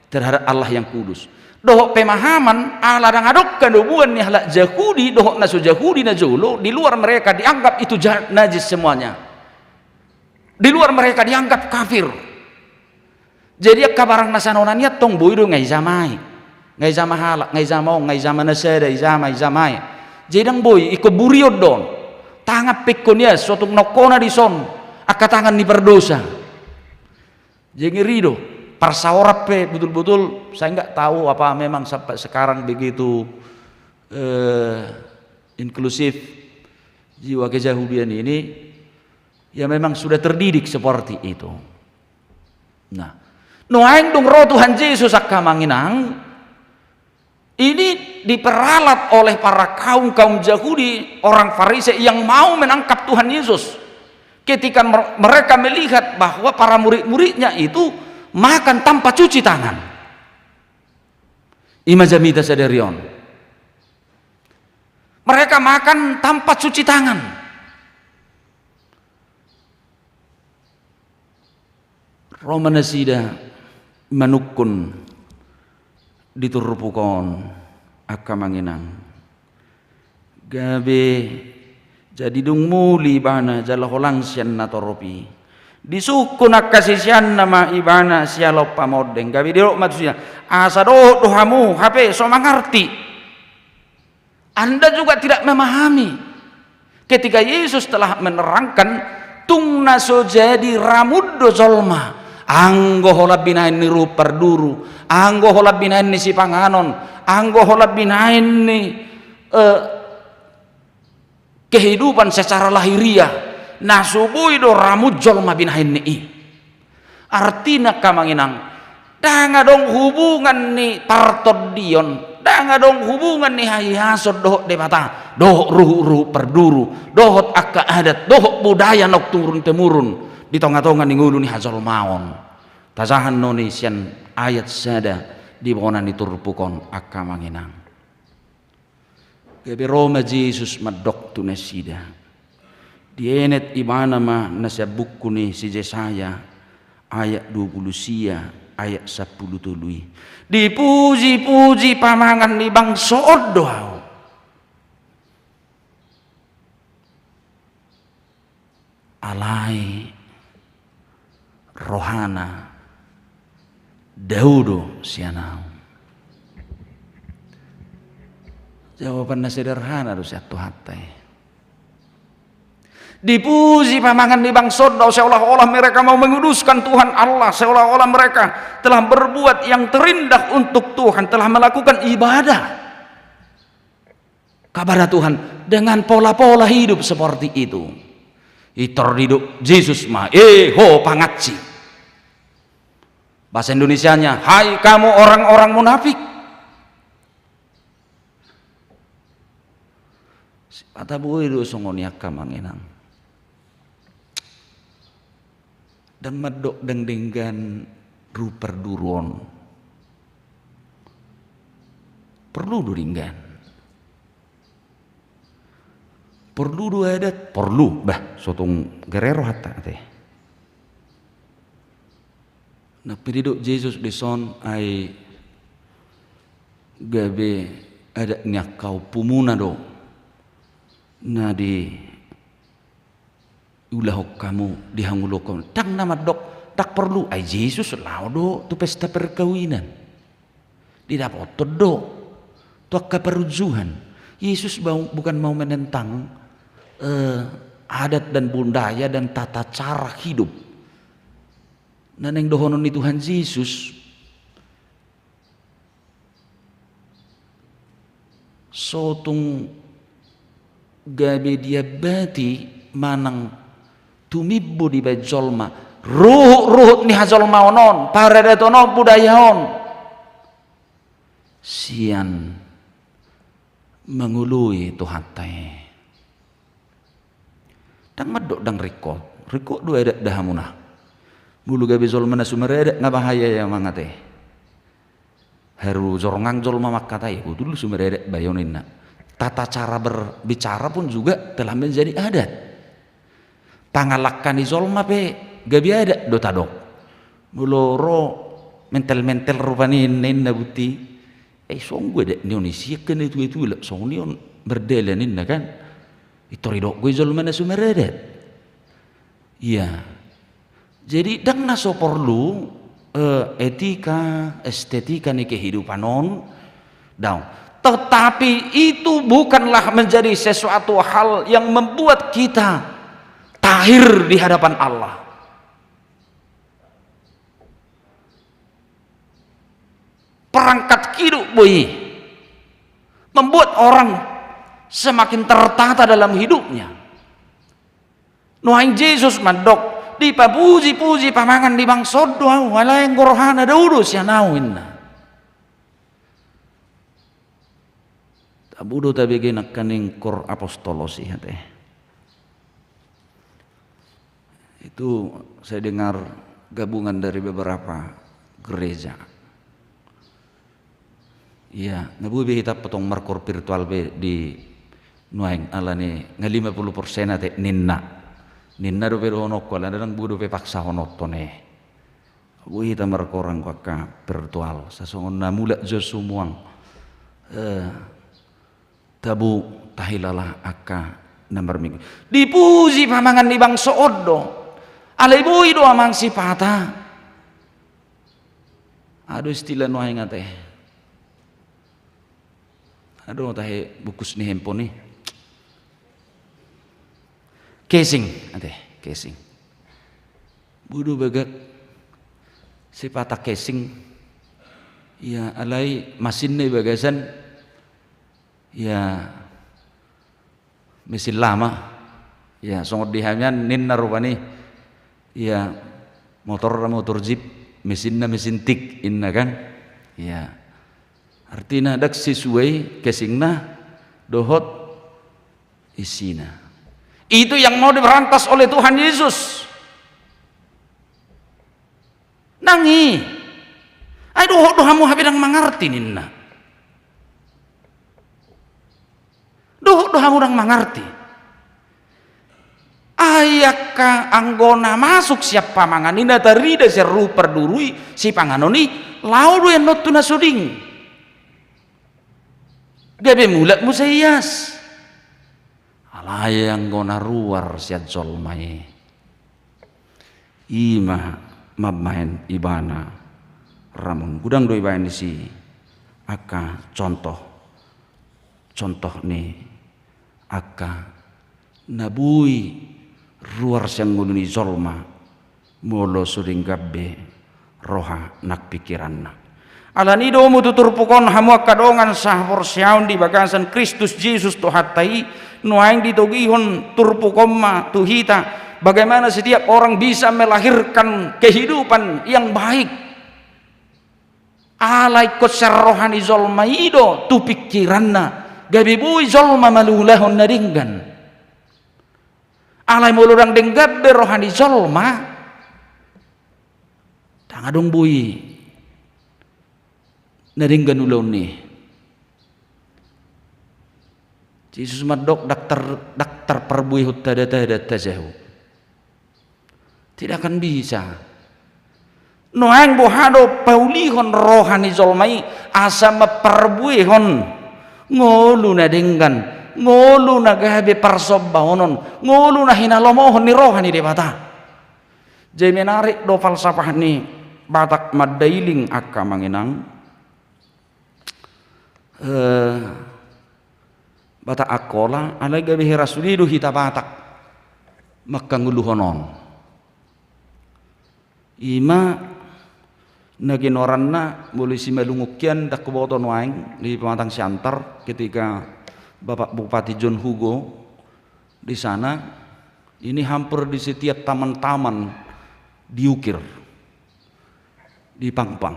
terhadap Allah yang kudus. Dohot pemahaman ala ndang adong hanomuan ni halak Jahudi dohot na so Jahudi na jolo, di luar mereka dianggap itu ja-, najis semuanya. Di luar mereka dianggap kafir. Jadi angka barang na sian onan i antong boi do, nga dijama i. Nga dijama halak, nga dijama on, nga dijama na sada, dijama, dijama i. Jadi ndang boi, ingkon burion do on. Tangan pe ingkon ias, so tung naung hona dison angka tangan ni pardosa. Jadi ngeri do. Parsaoran pe betul-betul, saya nggak tahu apa memang sampai sekarang begitu, eh, inklusif jiwa kejahudian ini. Ya, memang sudah terdidik seperti itu. Nah, nuaeng dung ro Tuhan Jesus, angka amang inang, ini diperalat oleh para kaum-kaum Jahudi, orang Farisi yang mau menangkap Tuhan Yesus. Ketika mer-, mereka melihat bahwa para murid-muridnya itu makan tanpa cuci tangan. I ma jamita sadari on. Mereka makan tanpa cuci tangan. Ro ma nasida manungkun di turpuk on, angka amang inang. Gabe jadi dung muli ibana jala holang sian natorop i, disungkun angka siseanna ma ibana siala umpama ondeng. Gabe didok ma tusi, asa dohot do hamu hape so mangarti. Anda juga tidak memahami. Ketika Yesus telah menerangkan, tung na so jadi ramun do jolma, anggo holan binahen ni ruhut parduru, anggo holan binahen ni sipanganon, anggo holan binahen ni, eh, kehidupan secara lahiriah, na so boi do ramun jolma binahen ni i. Artina, angka amang inang, ndang adong hubungan ni partondion, ndang adong hubungan ni hahiason dohot Debata, dohot ruhut-ruhut parduru, dohot angka adat, dohot budaya naung turun-temurun di tonga-tonga ni ngolu ni hajolmaon. Tajaha annon i sian ayat sada di bona ni turpuk on, angka amang inang. Gabe ro ma Jesus mandok tu nasida. Dienet ibana ma na sian buku ni si Jesaya, ayat dua pulu sia, ayat sampulu tolu i. Dipuji-puji pamangan ni bangso on do Ahu. Alai rohana dao do sian Ahu. Jawaban na sederhana do sian Tuhanta i. Dipuji pamangan ni bangso on do Ahu, seolah-olah mereka mau menguduskan Tuhan Allah, seolah-olah mereka telah berbuat yang terindah untuk Tuhan, telah melakukan ibadah kepada Tuhan dengan pola-pola hidup seperti itu. Pintor didok Jesus ma, "E ho pangansi." Bahasa Indonesianya, "Hai kamu orang-orang munafik." Sipata boi do songon i, angka amang inang. Ndang mandok ndang denggan ruhut parduru on. Porlu do denggan. Porlu do adat, porlu. Bah, so tung gare rohanta ate. Na pe didok Jesus dison, ai gabe adat ni angka ompumuna do na di ulahon hamu, dihangoluhon hamu. Ndang na mandok ndang porlu, ai Jesus laho do tu pesta perkawinan. Didapothon do tu angka parunjuhan. Yesus bau-, bukan mau menentang, eh, adat dan budaya dan tata cara hidup. Na naeng dohonon ni Tuhan Jesus, so tung gabe diambati manang tumimbo dibaen jolma ruhut-ruhut ni hajolmaon on, paradaton on, budaya on, sian mangoloi Tuhanta i. Ndang mandok ndang ringkot, ringkot do adat da hamuna. Molo gabe jolma na sumaradat nga bahaya i, amang ate. Haru jorngang jolma mangkatai, "Botul do sumaradat bayo," ninna. Tata cara berbicara pun juga telah menjadi adat. Pangalangka ni jolma pe gabe adat do tadok. Molo ro mentel-mentel rupani ninna, ninna buti. Eh, songon i adat ni on, isi angka na tuatua, songon i on mardalan ninna kan. Pintor didok do i jolma na sumaradat. Iya. Jadi ndang na so porlu, eh, etika, estetika ni kehidupan on, daong. Tetapi itu bukanlah menjadi sesuatu hal yang membuat kita tahir di hadapan Allah. Perangkat hidup boi membuat orang semakin tertata dalam hidupnya. Nuaeng Jesus mandok, "Dipapuji-puji pamangan ni bangso on do Ahu, alai anggo rohana dao do sian Ahu," ninna. Tabo do tabege nangkaning koor apostolos i ate. Itu saya dengar gabungan dari beberapa gereja. Iya, nga boi be hita pe tong markoor virtual be di nuaeng, alani nga lima puluh persen ate ninna. Ninna dope dohononku, alana ndang boi dope paksahononton i. Boi hita markoor anggo angka virtual, sasongon na mulak jo sumuang. Eh, tabo tahilala angka na marminggu. Dipuji pamangan ni bangso on do. Alai boi do amang sipata. Adong istilah nuaeng ate. Adong tahe bungkus ni handphone i. Casing, ate, casing. Boi do bagak sipata casing. Iya, alai masinna i bagasan. Iya, mesin lama. Iya, songon di hamian ninna rupani. Iya, Motorna motor jip, mesinna mesin tik, inna kan? Iya. Artina ndang sesuai casingna dohot isina. Itu yang mau diberantas oleh Tuhan Yesus. Nang i. Ai dohot do hamu hape ndang mangarti ninna. Dohot do hamu ndang mangarti. Ai angka anggo na masuk sian pamangan i, na tarida sian ruhut pardurui sipanganon i, laho do i annon tu na so ding. Gabe mulak muse ias. Alai anggo na ruar sian jolma i, i ma mambahen ibana ramun. Godang do ibaen disi angka contoh, contoh ni angka na boi ruar sian ngolu ni jolma molo so denggan be roha nang pikiranna. Alani i domu tu turpuk on, hamu angka dongan sahaporseaon di bagasan Kristus Jesus Tuhanta i, nuaeng ditogihon turpuk on ma tu hita, bagaimana setiap orang bisa melahirkan kehidupan yang baik. Ala ingkon sian roha ni jolma i do tu pikiranna gabe boi jolma mangulahon na denggan. Alai molo ndang denggan be roha ni jolma, ndang adong boi na denggan ulaonna i. Jesus mandok, ndang tar-, ndang tarparbuehon tada-tada tajahu. Tidak akan bisa. Nuaeng boha do paulihon roha ni jolma i asa mamparbuehon ngolu na denggan, ngolu na gabe parsombaonon, ngolu na hinalomohon ni roha ni Debata. Jadi menarik do falsafah ni Batak Mandailing angka amang inang. Eh, Batak Angkola, alai gabe hira sude do hita Batak mangkangoluhon on. I ma na ginoaranna, molo i Simalungun hian, ndang huboto nuaeng di Pematang Siantar ketika Bapak Bupati John Hugo di sana, ini hampir di setiap taman-taman diukir, dipangpang.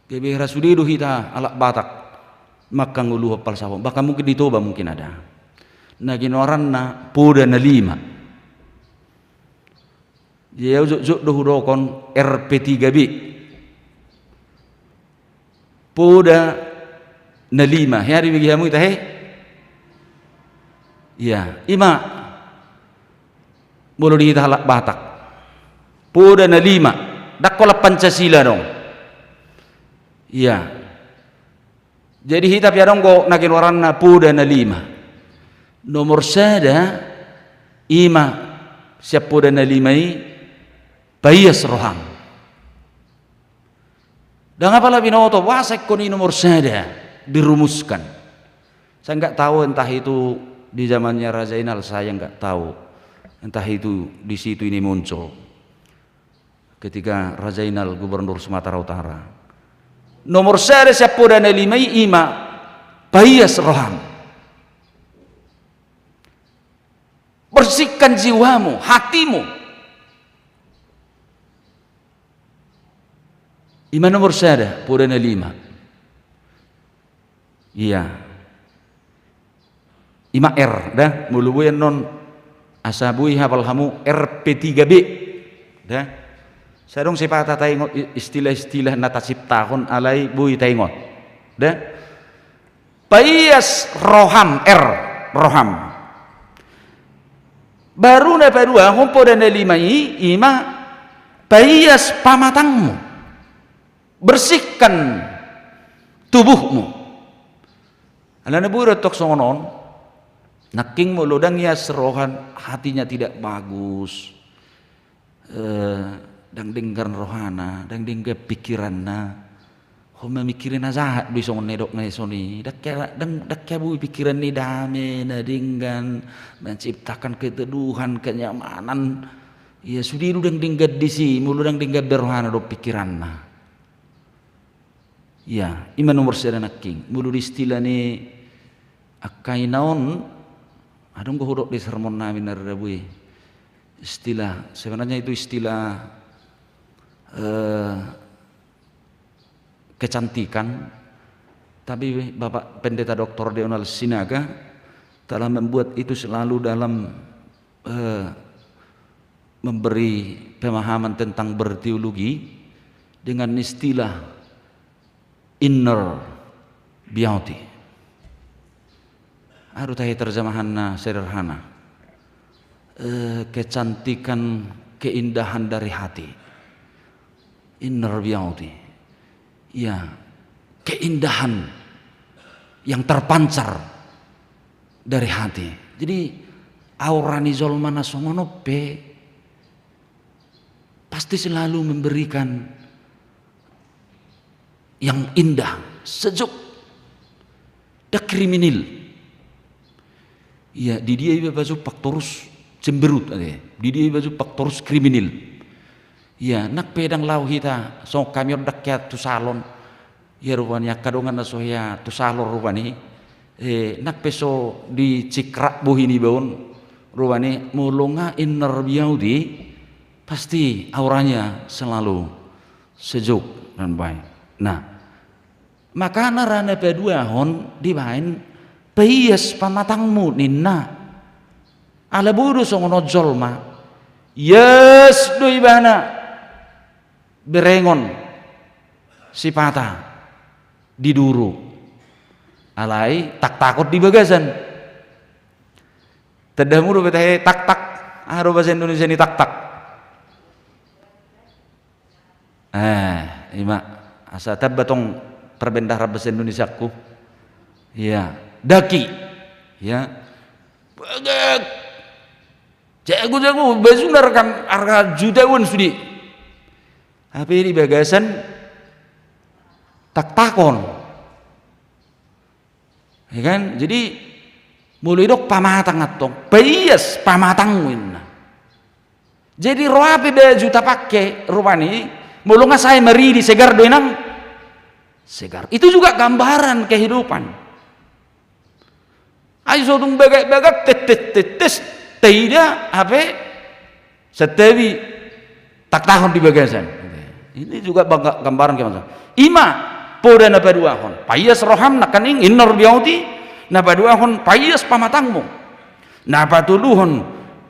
Gabe hira sude do hita halak Batak mangkangoluhon falsafah on. Bahkan mungkin di Toba mungkin ada. Na ginoaranna poda na lima. Jadi au jotjot do hudok on R P tiga B. Poda na lima. Hea dibege hamu ita he? Iya, i ma. Molo di hita halak Batak, poda na lima. Ndang holan Pancasila adong. Iya. Jadi hita pe adong do na ginoaranna poda na lima. Nomor sada, i ma sian poda na lima i, paias roham. Ndang apala binoto, boasa ingkon i nomor sada dirumuskan. Saya nggak tahu, entah itu di zamannya Raja Inal, saya nggak tahu. Entah itu di situ ini muncul. Ketika Raja Inal gubernur Sumatera Utara. Nomor sada sian poda na lima i, i ma paias roham. Bersihkan jiwamu, hatimu. I ma nomor sada, poda na lima. Iya. I ma R, da, molo boi annon asa boi hapal hamu, R P tiga B. Da. Sai adong sipata taingot i-, istilah-istilah na taciptahon alai boi taingot. Da. Paias roham, R, roham. Baru na paduahon poda na lima i, i ma paias pamatangmu. Bersihkan tubuhmu. Alana boi do tong songon on, nangkin molo ndang ias roha, hatinya tidak bagus. Eh, ndang denggan rohana, ndang denggan pikiranna. Ho mamikiri na jahat do i songon na didok na i songon i. Ndang hea, ndang, ndang hea boi pikiranna i dame, na denggan, menciptakan keteduhan, kenyamanan. Iya, sude do ndang denggan disi, molo ndang denggan be rohana dohot pikiranna. Iya, i ma nomor sada nangkin. Molo di istilah ni angka ina on, adong do hudok di sermon nami na rirabu i. Istilah, sebenarnya itu istilah eh, kecantikan, tapi Bapak Pendeta Doktor Deonal Sinaga telah membuat itu selalu dalam, eh, memberi pemahaman tentang berteologi dengan istilah inner beauty. Aha do tahe terjemahanna sederhana. Eh, kecantikan, keindahan dari hati. Inner beauty. Ya, keindahan yang terpancar dari hati. Jadi, aura ni jolma na songon on pe pasti selalu memberikan yang indah, sejuk, dan kriminal. Iya, di dia iba pajumpang torus cemberut, ate. Di dia iba pajumpang torus kriminal. Iya, nang pe ndang laho hita, songon hami on ndang hea tu salon. Iya, rupani angka dongan na so hea tu salon rupani. Eh, nang pe so dicikrak bohi niba on, rupani molo nga inner beauty, pasti auranya selalu sejuk dan baik. Nah, makana ra na paduahon dibaen paias pamatangmu ninna. Ala boi do songon on jolma, ias do ibana berengon sipata di duru. Alai taktakon di bagasan. Tanda hamu dope tahe taktak. Aha do bahasa Indonesia ni taktak? Eh, ima, asa tamba tong perbendaharaan bahasa Indonesiaku. Iya, daki. Ya. Bagak. Jago-jago, bajuna arga, arga jutaon sude. Hape di bagasan taktakon. Ya kan? Jadi, molo didok pamatang antong, paias pamatangmu ninna. Jadi, ro hape baju tapangke rupani, molo nga sae maridi, segar do inang? Segar. Itu juga gambaran kehidupan. Ai so tung bagak-bagak, tettes, tettes, taida, hape santabi, taktakon di bagasan. Ini juga bangga-, gambaran kehidupan. Ima, poda na paduahon, paias roham nangkaning, inner beauty, na paduahon, paias pamatangmu. Na patoluhon,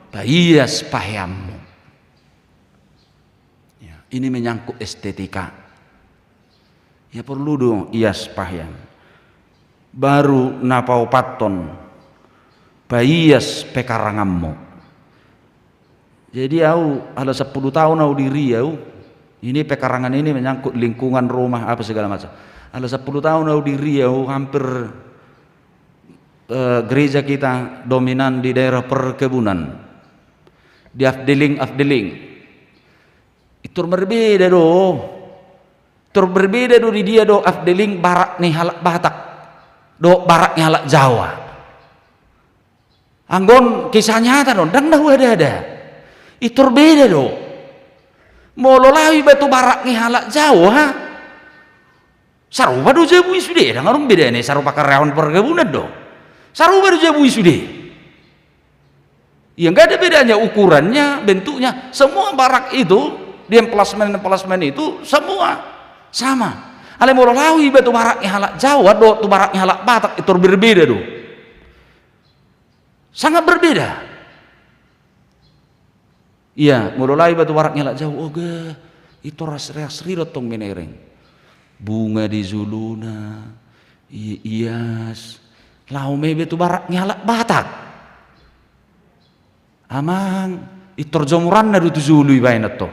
paias paheanmu. Ya, ini menyangkut estetika. Ya, porlu do ias pahean. Baru na paopathon, paias pekaranganmu. Jadi au, ala sampulu taon au di Riau, ini pekarangan ini menyangkut lingkungan rumah apa segala macam. Ala sampulu taon au di Riau, hampir, eh, gereja kita dominan di daerah perkebunan. Di afdeling, afdeling. Pintor berbeda do. Pintor berbeda do di dia do afdeling barak ni halak Batak dohot barak ni halak Jawa. Anggo on kisah nyata do, ndang na huada-ada. Pintor beda do. Molo laho iba tu barak ni halak Jawa, sarupa do jabu i sude, ndang adong bedana, sarupa karyawan perkebunan do. Sarupa do jabu i sude. Ya, nggak ada bedanya ukurannya, bentuknya. Semua barak itu, di emplacement-emplacement itu, semua sama. Alai molo laho iba tu barak ni halak Jawa dohot tu barak ni halak Batak, pintor berbeda do. Sangat berbeda. Iya, molo laho iba tu barak ni halak Jawa, oga, pintor asri-asri do tong menereng. Bunga di juluna, i-, ias. Laho ma iba tu barak ni halak Batak. Amang, pintor jomuranna do tu julu ibaen antong.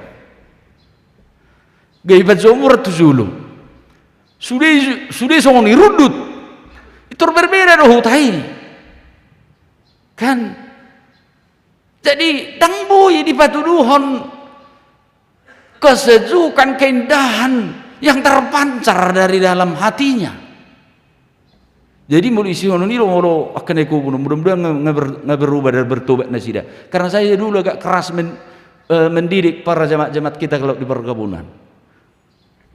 Gabe iba jomur tu julu. Sude, sude songon i rundut. Pintor berbeda do huta i. Kan? Jadi, ndang boi dipatuduhon kesejukan, keindahan yang terpancar dari dalam hatinya. Jadi, molo isi on i do, molo angka na ikubun, mudah-mudahan nga, nga ber-, nga berubah dan bertobat nasida. Karena saya dulu agak keras men-, eh, mendidik para jemaat-jemaat kita kalau di perkebunan.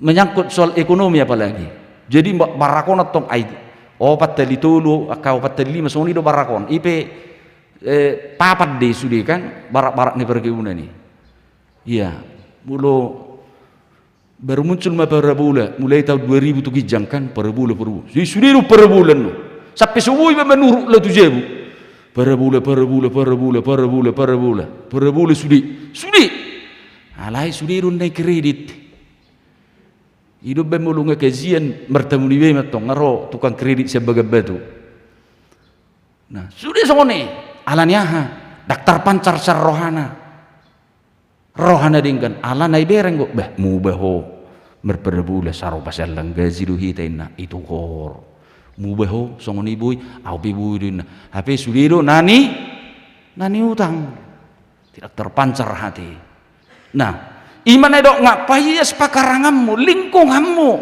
Menyangkut soal ekonomi apalagi. Jadi, ba-, barak on antong ai, opat hali tolu, angka opat hali lima, songon i do barak on. I pe, eh, papat do i sude kan, barak-barak ni perkebunan i. Iya, molo Baru muncul ma parabola, mulai tahun dua ribu tu ginjang kan, parabola, parabola. Jadi sude do parabola annon. Sampe so boi ma manuruk laho tu jabu. Parabola, parabola, parabola, parabola, parabola. Parabola sude. Sude. Alai sude do na i kredit. I do umbaen molo nunga kajian martamu ni bea ma antong, nga ro tukang kredit sian Bagan Batu. Nah, sude songon i. Alani aha? Ndang tarpancar sian rohana. Rohana denggan, ala na ibereng do, bah, muba ho, marparabola, saro pasallang gaji do hita inna, ituhor. Muba ho, songon i boi, au pe boi do inna. Hape sude do na ni, na niutang. Tidak terpancar hati. Nah, i ma na didok nga paias pakaranganmu, lingkunganmu.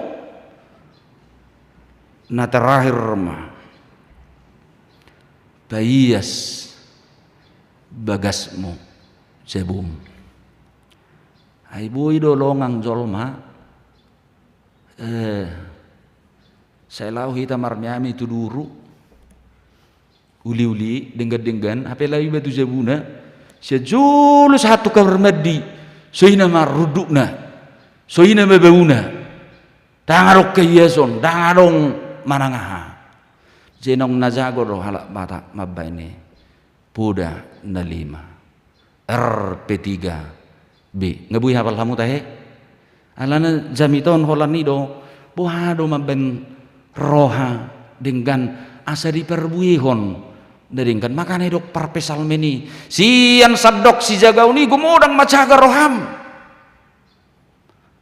Na terakhir ma, paias bagasmu, jabum. Ai boi do longang jolma, eh, sai laho hita marmeami tu duru, uli-uli, denggan-denggan, hape laho iba tu jabuna, sian jolo sahat tu kamar mandi, so i nama rundukna, so i nama bauna. Ndang adong haiason, ndang adong manang aha. Jenong na jago do halak Batak mambaen i. Poda na lima. R P tiga B. Nga boi hapal hamu tahe? Alana jamita on holan i do, boha do mambaen roha denggan asa diparbuehon na denggan. Makana didok parpsalmen i, sian sandok sijagaon i gumodang ma jaga roham.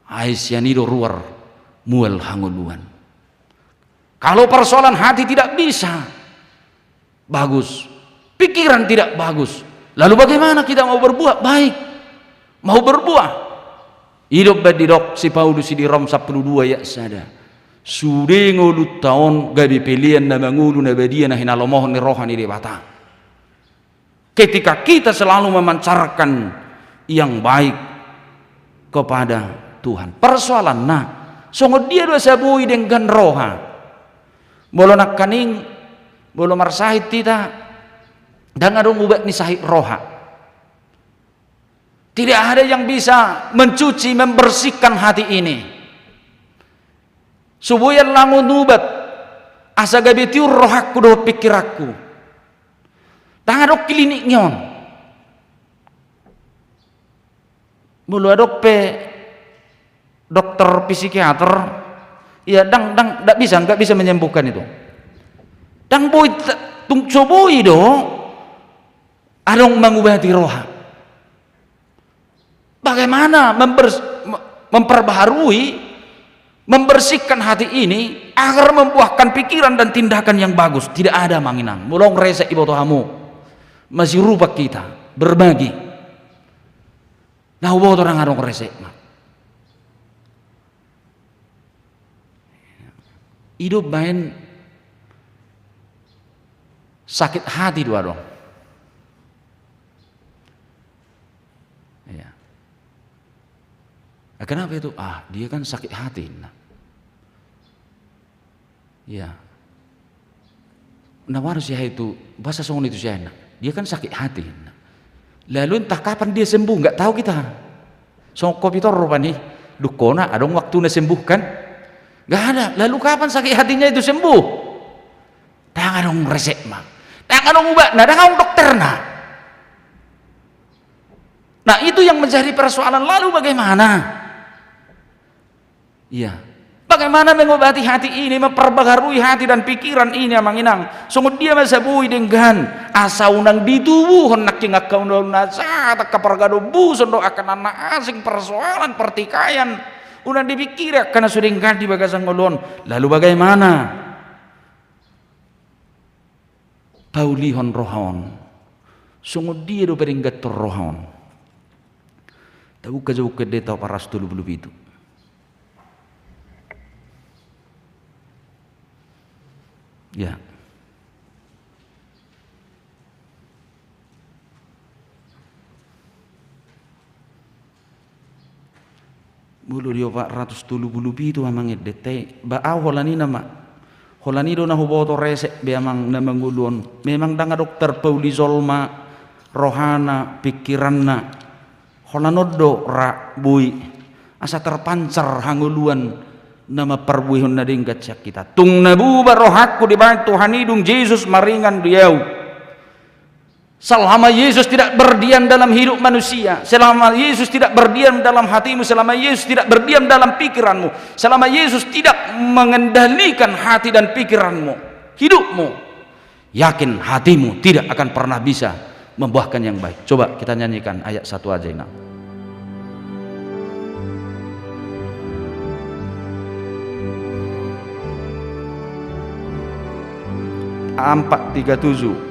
Ai sian i do ruar mual hangoluan. Kalau persoalan hati tidak bisa bagus, pikiran tidak bagus, lalu bagaimana kita mau berbuat baik, mau berbuah? I do umbaen didok si Paulus i di Rom sampulu dua ayat sada. Sude ngolunta on gabe pelean na mangolu na badia na hinalomohon ni roha ni Debata. Ketika kita selalu memancarkan yang baik kepada Tuhan. Persoalanna, songon dia do asa boi denggan roha? Molo nangkaning, molo marsahit hita, ndang adong ubat ni sahit roha. Tidak ada yang bisa mencuci, membersihkan hati ini. So boi allangon ubat asa gabe tiur rohangku dohot pikiranku. Ndang adong klinikna on. Molo adong pe dokter psikiater, ya, ndang, ndang, nggak bisa, nggak bisa menyembuhkan itu. Ndang boi, tung so boi do adong mangubati roha. Bagaimana members-, me-, memperbaharui, membersihkan hati ini agar membuahkan pikiran dan tindakan yang bagus? Tidak ada, amang inang. Molo nunga resek, iboto hamu, masiurupan hita berbagi. Na huboto ndang adong resekna. I do umbaen sakit hati do adong. Iya. Ah, kenapa itu? Ah, dia kan sakit hati, nah. Iya. Na boha do si aha itu, boasa songon itu si aha, nah. Dia kan sakit hati, nah. Lalu entah kapan dia sembuh, nggak tahu kita. Songon covid on rupani, dung hona, adong waktuna sembuh kan? Nggak ada. Lalu kapan sakit hatinya itu sembuh? Ndang adong resepna. Ndang adong ubatna, ndang adong dokterna. Nah, itu yang menjadi persoalan. Lalu bagaimana? Iya. Bagaimana mengobati hati ini, memperbaharui hati dan pikiran ini, amang inang? Songon dia ma asa boi denggan, asa unang ditubuhon nangkin angka ulaon na jahat, angka pargadombuson dohot angka na asing, persoalan pertikaian. Unang dipikiri angka na so denggan di bagasan ngolu on. Lalu bagaimana paulihon roha on? Songon dia do padengganhon roha on? Tabuka jo Buku Ende, taopat ratus tolu pulu pitu. Ya. Molo di opat ratus tolu pulu pitu, amang ende, te, ba au holan i nama. Holan i do na huboto resep be, amang, na mangolu on. Memang ndang adong tarpauli jolma rohana, pikiranna. Holan on do ra boi Asa terpancar hangoluan na mamparbuehon na denggan sian hita. Tung na bubar rohangku dibaen Tuhan i, dung Jesus maringan di ahu. Selama Yesus tidak berdiam dalam hidup manusia, selama Yesus tidak berdiam dalam hatimu, selama Yesus tidak berdiam dalam pikiranmu, selama Yesus tidak mengendalikan hati dan pikiranmu, hidupmu, yakin hatimu tidak akan pernah bisa membuahkan yang baik. Coba kita nyanyikan ayat satu aja, Inang. Empat tiga tujuh.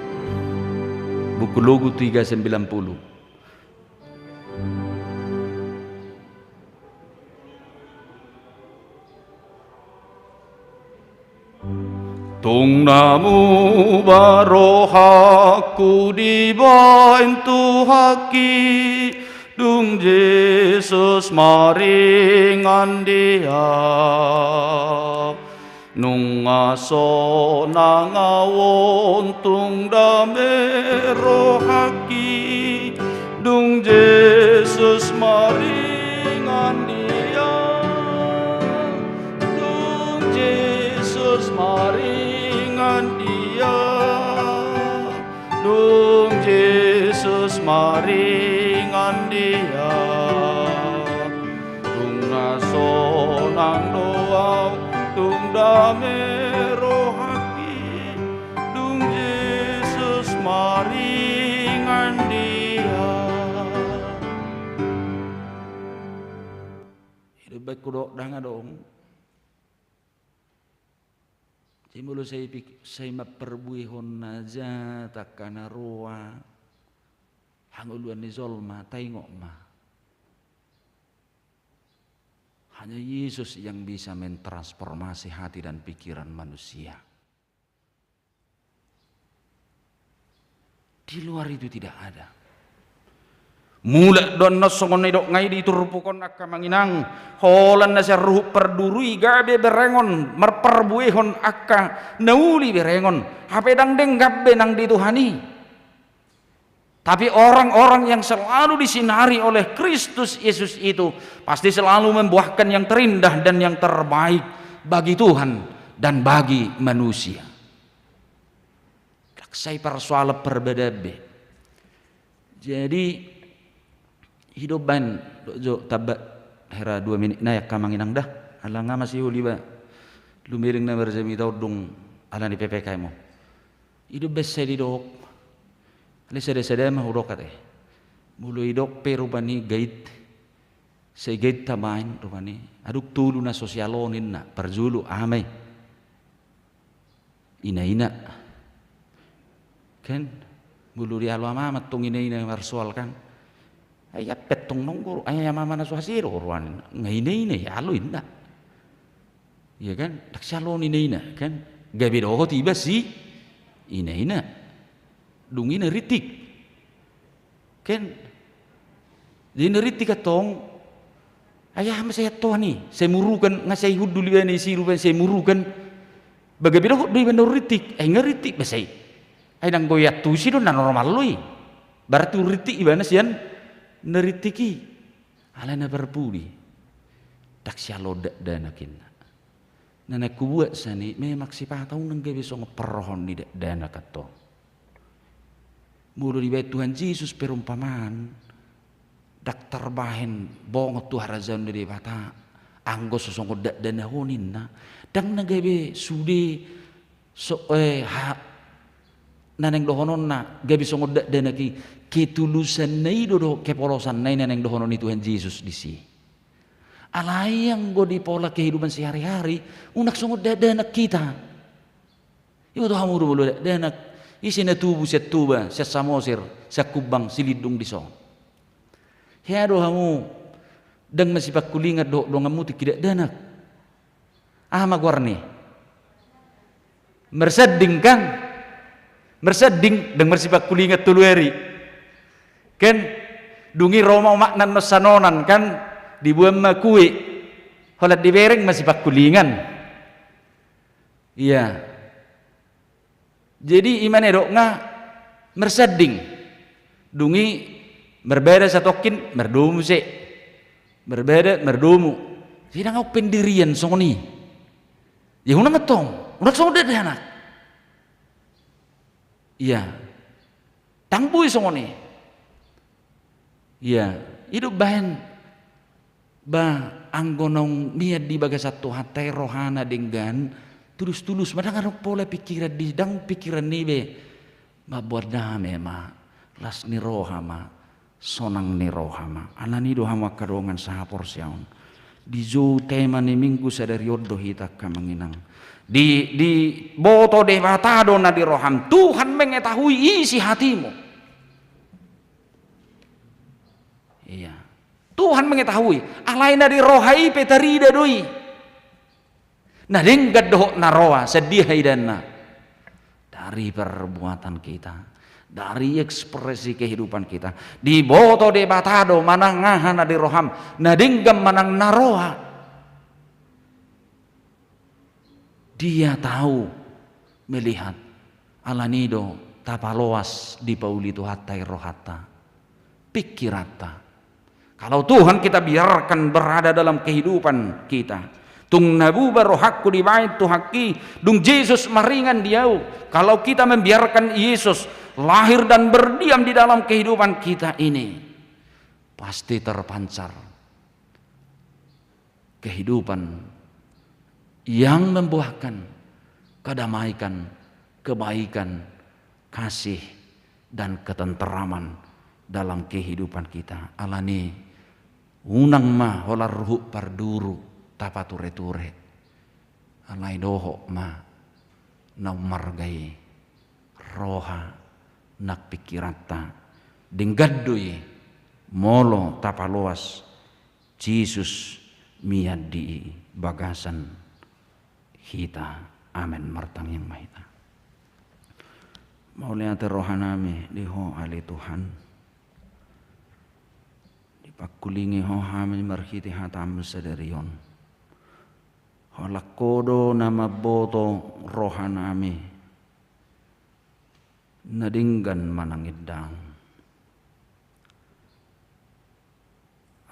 Buku Logu tiga sembilan puluh. Tung na mubar rohangku dibaen Tuhanki, dung Jesus maringan di ahu. Nunga sonang ahu on, tung dame rohangki, dung Jesus maringan di ahu. Dung Jesus maringan di ahu. Dung Jesus maringan di ahu. Dung na sonang do ahu, tung dame rohangki, dung Jesus maringan di ahu. Ido baen hudok, ndang adong. Jadi molo sai pik-, sai mamparbuehon na jat angka na roa, hangoluan ni jolma, taingot ma. Hanya Yesus yang bisa mentransformasi hati dan pikiran manusia. Di luar itu tidak ada. Mulak do annon songon na nidok ngai di turpuk on, angka amang inang, holan na sian ruhut parduru i gabe berengon, marparbuehon angka na uli berengon. Hape ndang denggan be nang di Tuhan i. Tapi orang-orang yang selalu disinari oleh Kristus Yesus itu pasti selalu membuahkan yang terindah dan yang terbaik bagi Tuhan dan bagi manusia. Ndang sai parsoalan parbadaan be. Jadi, ido baen, dok jo tamba hera dua menit nai, angka amang inang da. Ala nga masihol iba lumereng na marjamita on dung ala ni P P K M on. Ido baen sai didok. Alai sada-sada ma hudok ate. Molo idok pe rupani gait, sai gait tabaen rupani. Adong tolu na so sialon inna, parjolo, aha ma i? Ina-ina. Kan? Molo dialo ama-ama tong ina-ina marsoal kan. Ai ape tong nonggo, ai ama-ama na so hasero roan, nga ina-ina ialo inna. Iya kan? Ndang sialon ina-ina kan? Gabe dohot iba si ina-ina. Dung i na rintik. Kan? Jadi na rintik antong. Ai aha ma sai antoan i, sai murukan, nga sai hundul ibana i si rupani sai murukan. Ba gabe dohot do iba na rintik, ai nga rintik ba sai. Ai nanggo iantusi do na normal do i. Berarti rintik ibana sian na rintik i. Alai na parpudi. Ndang sialon dakdanak inna. Na naeng hubuat sian i, memang sipata unang gabe songon parrohahon ni dakdanak antong. Molo dibaen Tuhan Jesus perumpamaan, ndang tarbahen bongot tu harajaon ni Debata, anggo so songon dakdanak on inna. Ndang na gabe sude so, eh, ha, na naeng dohononna gabe songon dakdanak i, ketulusanna i do dohot kepolosanna i na naeng dohonon ni Tuhan Jesus disi. Alai anggo di pola kehidupan sehari-hari, unang songon dakdanak hita. Iboto hamu do molo dakdanak, ise na tubu sian Toba, sian Samosir, sian Kumbang, Silindung dison. Hea do hamu, ndang masipangkulingan dohot donganmu tingki dakdanak. Aha ma goarni? Marsanding kan? Marsanding, ndang marsipangkulingan tolu ari. Kan? Dung i ro ma omakna annon sananan kan? Diboan ma kue. Holan dibereng ma sipangkulingan. Iya. Jadi ima na didok nga marsanding. Dung i marbada satongkin, mardomu muse. Marbadan, mardomu. Jadi ndang adong pendirian songon i. Ia unang antong, unang songon dakdanak. Ia. Ndang boi songon i. Ia. I do umbahen, ba, anggo naung mian di bagasan Tuhanta i rohana denggan, tulus-tulus ma, ndang adong pola pikiran di, ndang pikiran ni be. Mamboan dame ma, las ni roha ma, sonang ni roha ma. Alani i do hamu angka dongan sahaporseaon, dijou tema ni Minggu sadari on do hita angka amang inang. Di, diboto Debata do na di roham. Tuhan mengetahui isi hatimu. Ia. Tuhan mengetahui. Alai na di roha i pe tarida do i. Na denggan dohot na roa, sian dia idaonna? Dari perbuatan kita, dari ekspresi kehidupan kita. Diboto Debata do manang aha na di roham, na denggan manang na roa. Dia tahu, melihat. Alani i do tapaloas, dipauli Tuhanta i rohanta, pikiranta. Kalau Tuhan kita biarkan berada dalam kehidupan kita, tung na bubar rohangku dibahen Tuhanki, dung Jesus maringan di ahu. Kalau kita membiarkan Yesus lahir dan berdiam di dalam kehidupan kita ini, pasti terpancar kehidupan yang membuahkan kedamaian, kebaikan, kasih, dan ketenteraman dalam kehidupan kita. Alani i, unang ma holan ruhut parduru tapatureture. Alai dohot ma na ummarga i, roha nang pikiranta. Denggan do i molo tapaloas Jesus mian di bagasan hita. Amen. Martangiang ma hita. Mauliate rohanami di Ho ale Tuhan. Dipangkulingi Ho hami marhite hataM sadari on. Holan Ho do na mamboto rohanami, na denggan manang indahan.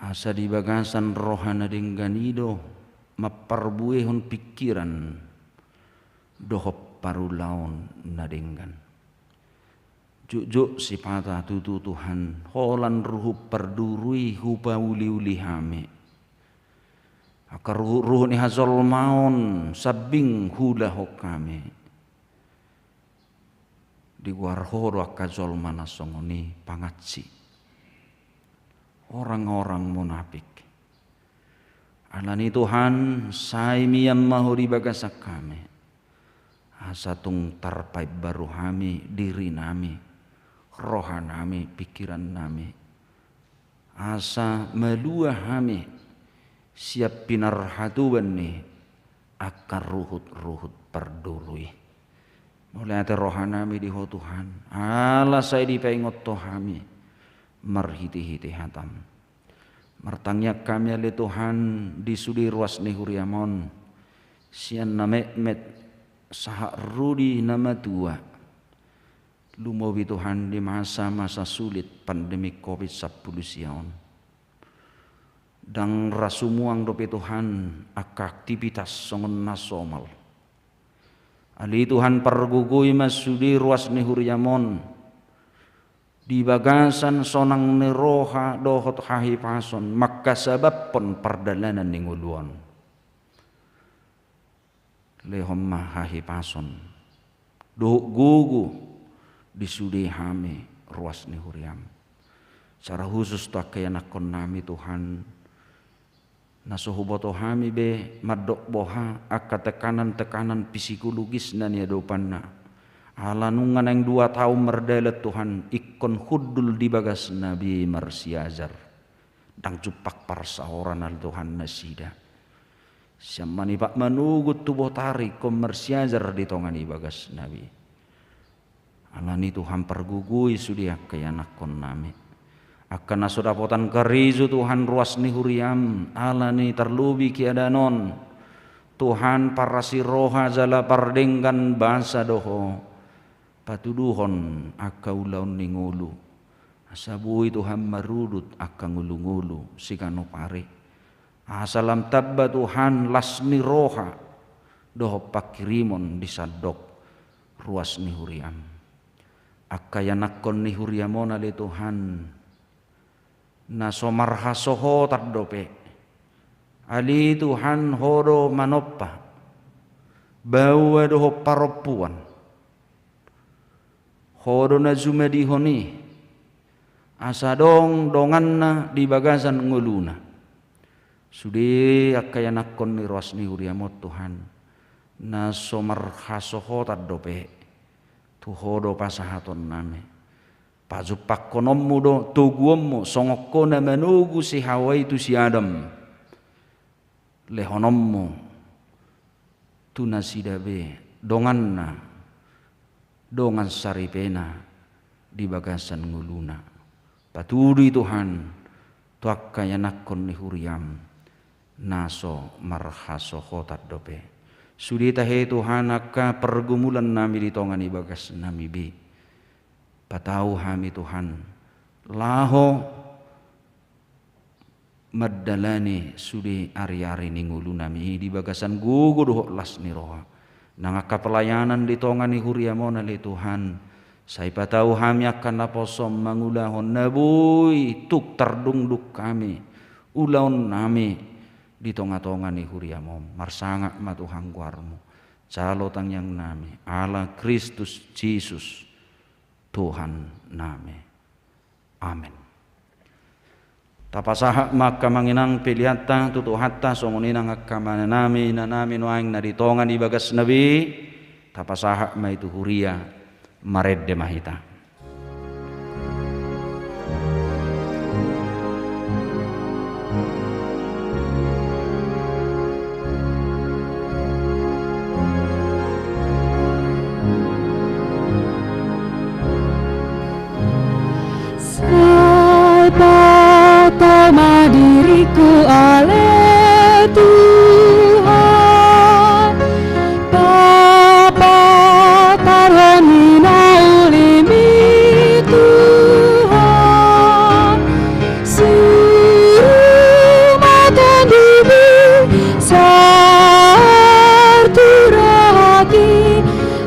Asa di bagasan roha na denggan i do mamparbuehon pingkiran dohot parulaon na denggan. Jotjot sipata tutu Tuhan, holan ruhut parduru i hupauliuli hami. Angka ruhutruhut ni hajolmaon sambing huulahon hami. Digoar Ho do angka jolma na songon i pangansi, orang-orang munafik. Alani i Tuhan, sai mian ma Ho di bagasan hami, asa tung tarpaimbaru hami dirinami, rohanami, pingkirannami. Asa malua hami sian pinarhatoban ni angka ruhutruhut parduru i. Mauliate rohanami di Ho Tuhan, ala sai dipaingot Ho hami marhitehite hataM. Martangiang hami ale Tuhan di sude ruas ni huriaM on, sian na metmet sahat ro di na matua. Lumobi Tuhan di masa-masa sulit pandemi Covid sampulu sia on. Ndang ra sumuang dope Tuhan angka aktivitas songon na somal. Ale Tuhan, pargogoi ma sude ruas ni huriaM on di bagasan sonang ni roha dohot hahipason mangkasabamhon pardalanan ni ngolu on. Lehon ma hahipason dohot gogo di sude hami ruas ni huriaM. Secara khusus tu angka ianakhonnami Tuhan, na so huboto hami be mandok boha angka tekanan-tekanan psikologis na niadopanna. Ala nunga naeng dua taon mardalan Tuhan, ingkon hundul di bagasna be marsiajar. Ndang jumpang parsaoran ale Tuhan nasida. Sian manipat manogot tu botari ingkon marsiajar di tonga ni bagasna be. Alani i Tuhan pargogoi sude angka ianakhonnami. Angka na so dapotan karejo Tuhan ruas ni huriaM, alani tarlobi keadaan on. Tuhan parasi roha jala pardenggan basa do Ho. Patuduhon angka ulaon ni ngolu. Asa boi Tuhan marudut angka ngolu-ngolu siganup ari. Asa lam tamba Tuhan las ni roha dohot pangkirimon di sandok ruas ni huriam. Angka ianakkon ni huriam on ale Tuhan, na so marhasohotan dope. Ale Tuhan, Ho do manompa baoa dohot parompuan. Ho do na jumadihon i, asa adong donganna di bagasan ngoluna. Sude angka ianakkon ni ruas ni huriam on Tuhan, na so marhasohotan dope, tu Ho do pasahatonnami. Pajumpangkononmu do toguonmu songon Ho na manogu si Hawa i tu si Adam. Lehononmu tu nasida be donganna, dongan saripena di bagasan ngoluna. Patudu i Tuhan tu angka ianakkon ni huriam na so marhasohotan dope. Sude tahe Tuhan angka pergumulannami di tonga ni bagasnami be. Patau hami Tuhan laho mandalani sude ari-ari ni ngolunami i di bagasan gogo dohot las ni roha. Nang angka pelayanan di tonga ni huriam on ale Tuhan, sai patau hami angka naposom mangulahon na boi tung tardungdung hami ulaonnami di tonga-tonga ni huriam on. Marsangap ma Tuhan goarmu. Jalo tangiangnami ala Kristus Jesus Tuhannami. Amen. Tapasahat ma angka amang inang peleanta tu Tuhanta, songon i nang angka amanami, inanami nuaeng na di tonga ni bagasna be, tapasahat ma i tu huria, marende ma hita. Sai patau ma diringku ale Tuhan, papatarhon i na ulimi Tuhan. Suru ma tondibi sahat tu rohangki,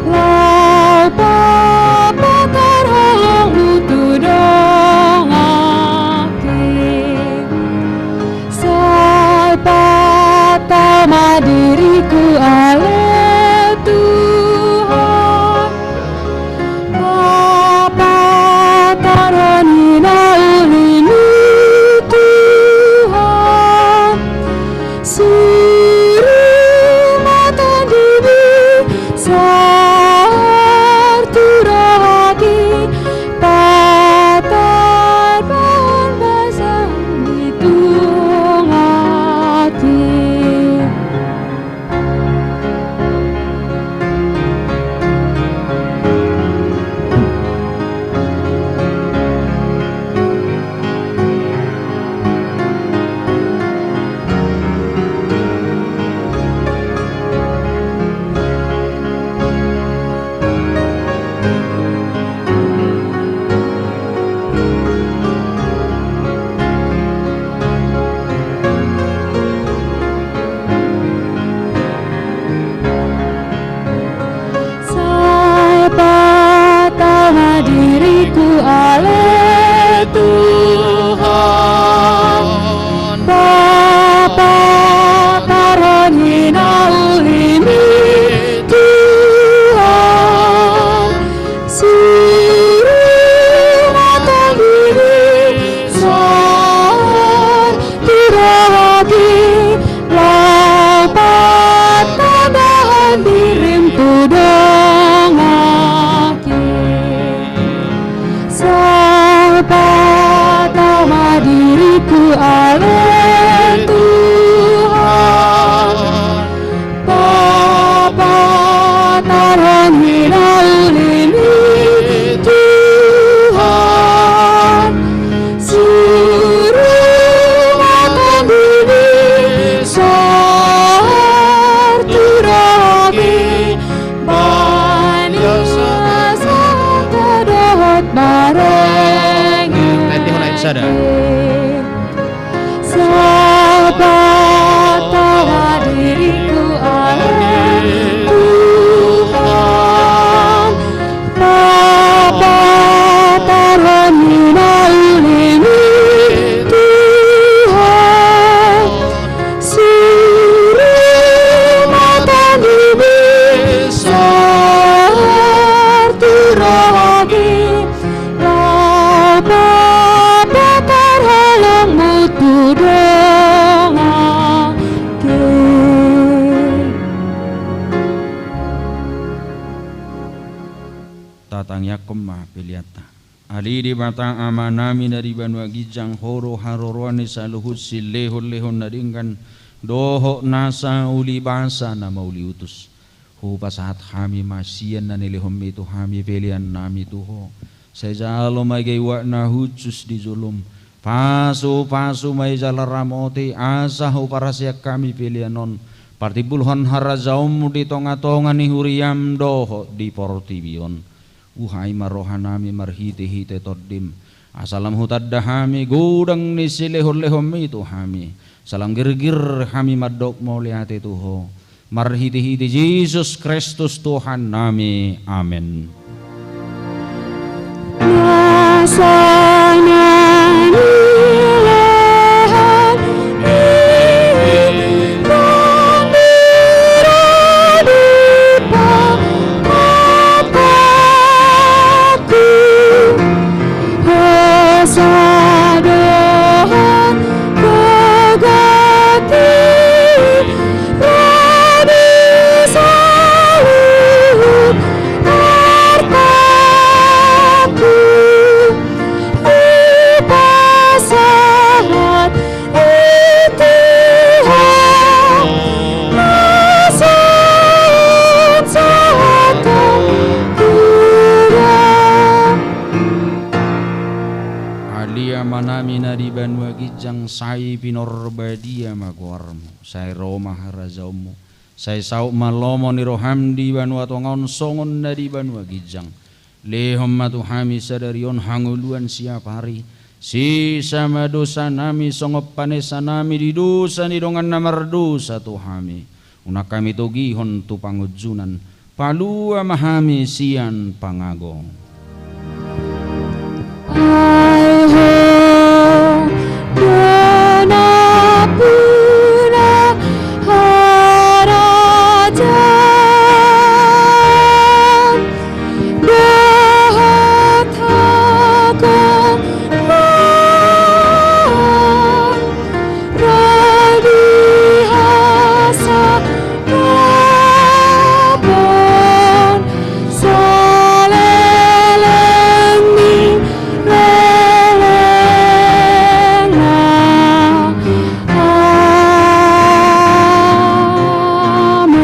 laho papatarhon rohangku tu donganki. Sai patau ma diringku ale Tuhan, papatarhon i na ulimi Tuhan. Suru ma tondibi sahat tu rohangki, patar bahen basa ni tungaki. Sai patau ma diringku ale Tuhan, papatarhon i na ulimi Tuhan. Suru ma tondibi sahat tu rohangki, laho patar bahen dirim tu donganki. Sai patau ma diringku ale Tuhan, papatarhon i na ulimi Tuhan. Suru ma tondibi sahat tu rohangki, bahen basa dohot marende. Tendihon aek sada. Sai pa Tatangiangkon ma peleanta. Ale Debata Amanami na di banua ginjang, Ho do haroroan ni saluhut silehonlehon na denggan dohot nasa ulibasa na mauliutus. Hupasahat hami ma sian na nilehonMi tu hami peleannami tu Ho. Sai jalo ma igai uap na hushus di jolom. Pasupasu ma i jala ramoti, asa huparaseang hami pelean on, partimbulhon harajaonMu di tongatonga ni huriaM dohot di portibi on. Buhai ma rohanami marhitehite TondiM, asa lam hutanda hami godang ni silehonlehonMi tu hami, asa lam girgir hami mandok mauliate tu Ho. Marhitehite Jesus Kristus Tuhannami. Amen. Ale Amanami na di banua ginjang, sai pinarbadia ma goarMu, sai ro ma harajaonMu, sai saut ma lomo ni rohaM di banua tonga on songon na di banua ginjang. Lehon ma tu hami sadari on hangoluan siapari, sesa ma dosanami songon panesanami di dosa ni dongan na mardosa tu hami. Unang hami togihon tu pangunjunan, palua ma hami sian pangago. Ai Ho do nampuna harajaon dohot hagogoon, ro di hasangapon saleleng ni lelengna. Amen.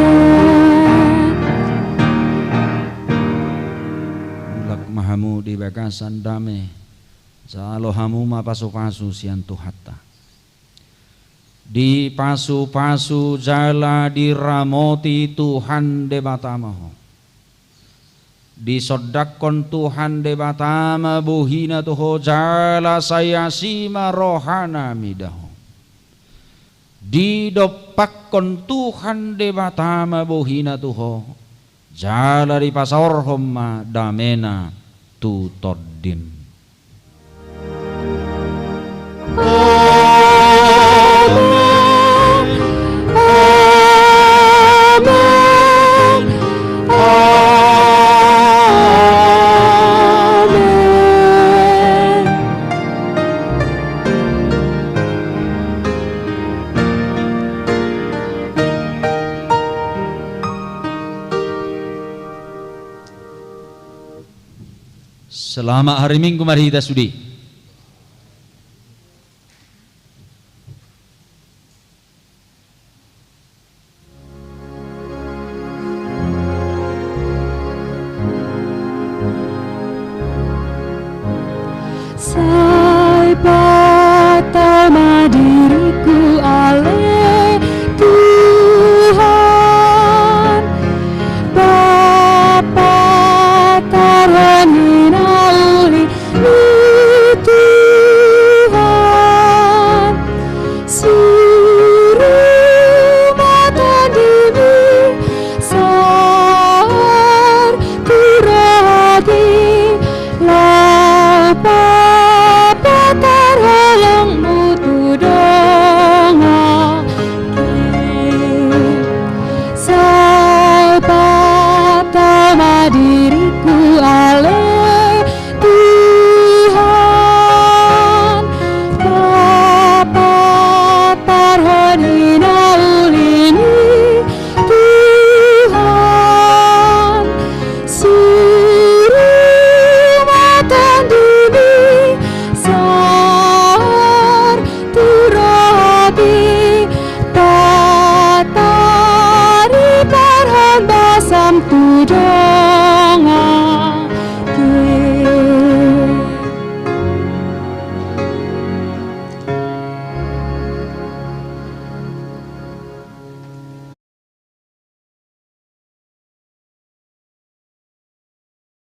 Mulak ma hamu di bagasan dame. Jalo hamu ma pasupasu sian Tuhanta. Dipasupasu jala diramoti Tuhan Debata ma ho. Disondangkon Tuhan Debata ma bohiNa tu ho jala sai asi ma rohaNa mida ho. Didompakkon Tuhan Debata ma bohiNa tu ho, jala dipasaorhon ma dameNa tu tondim. Amen. Amen. Amen. Selamat hari Minggu ma di hita sude.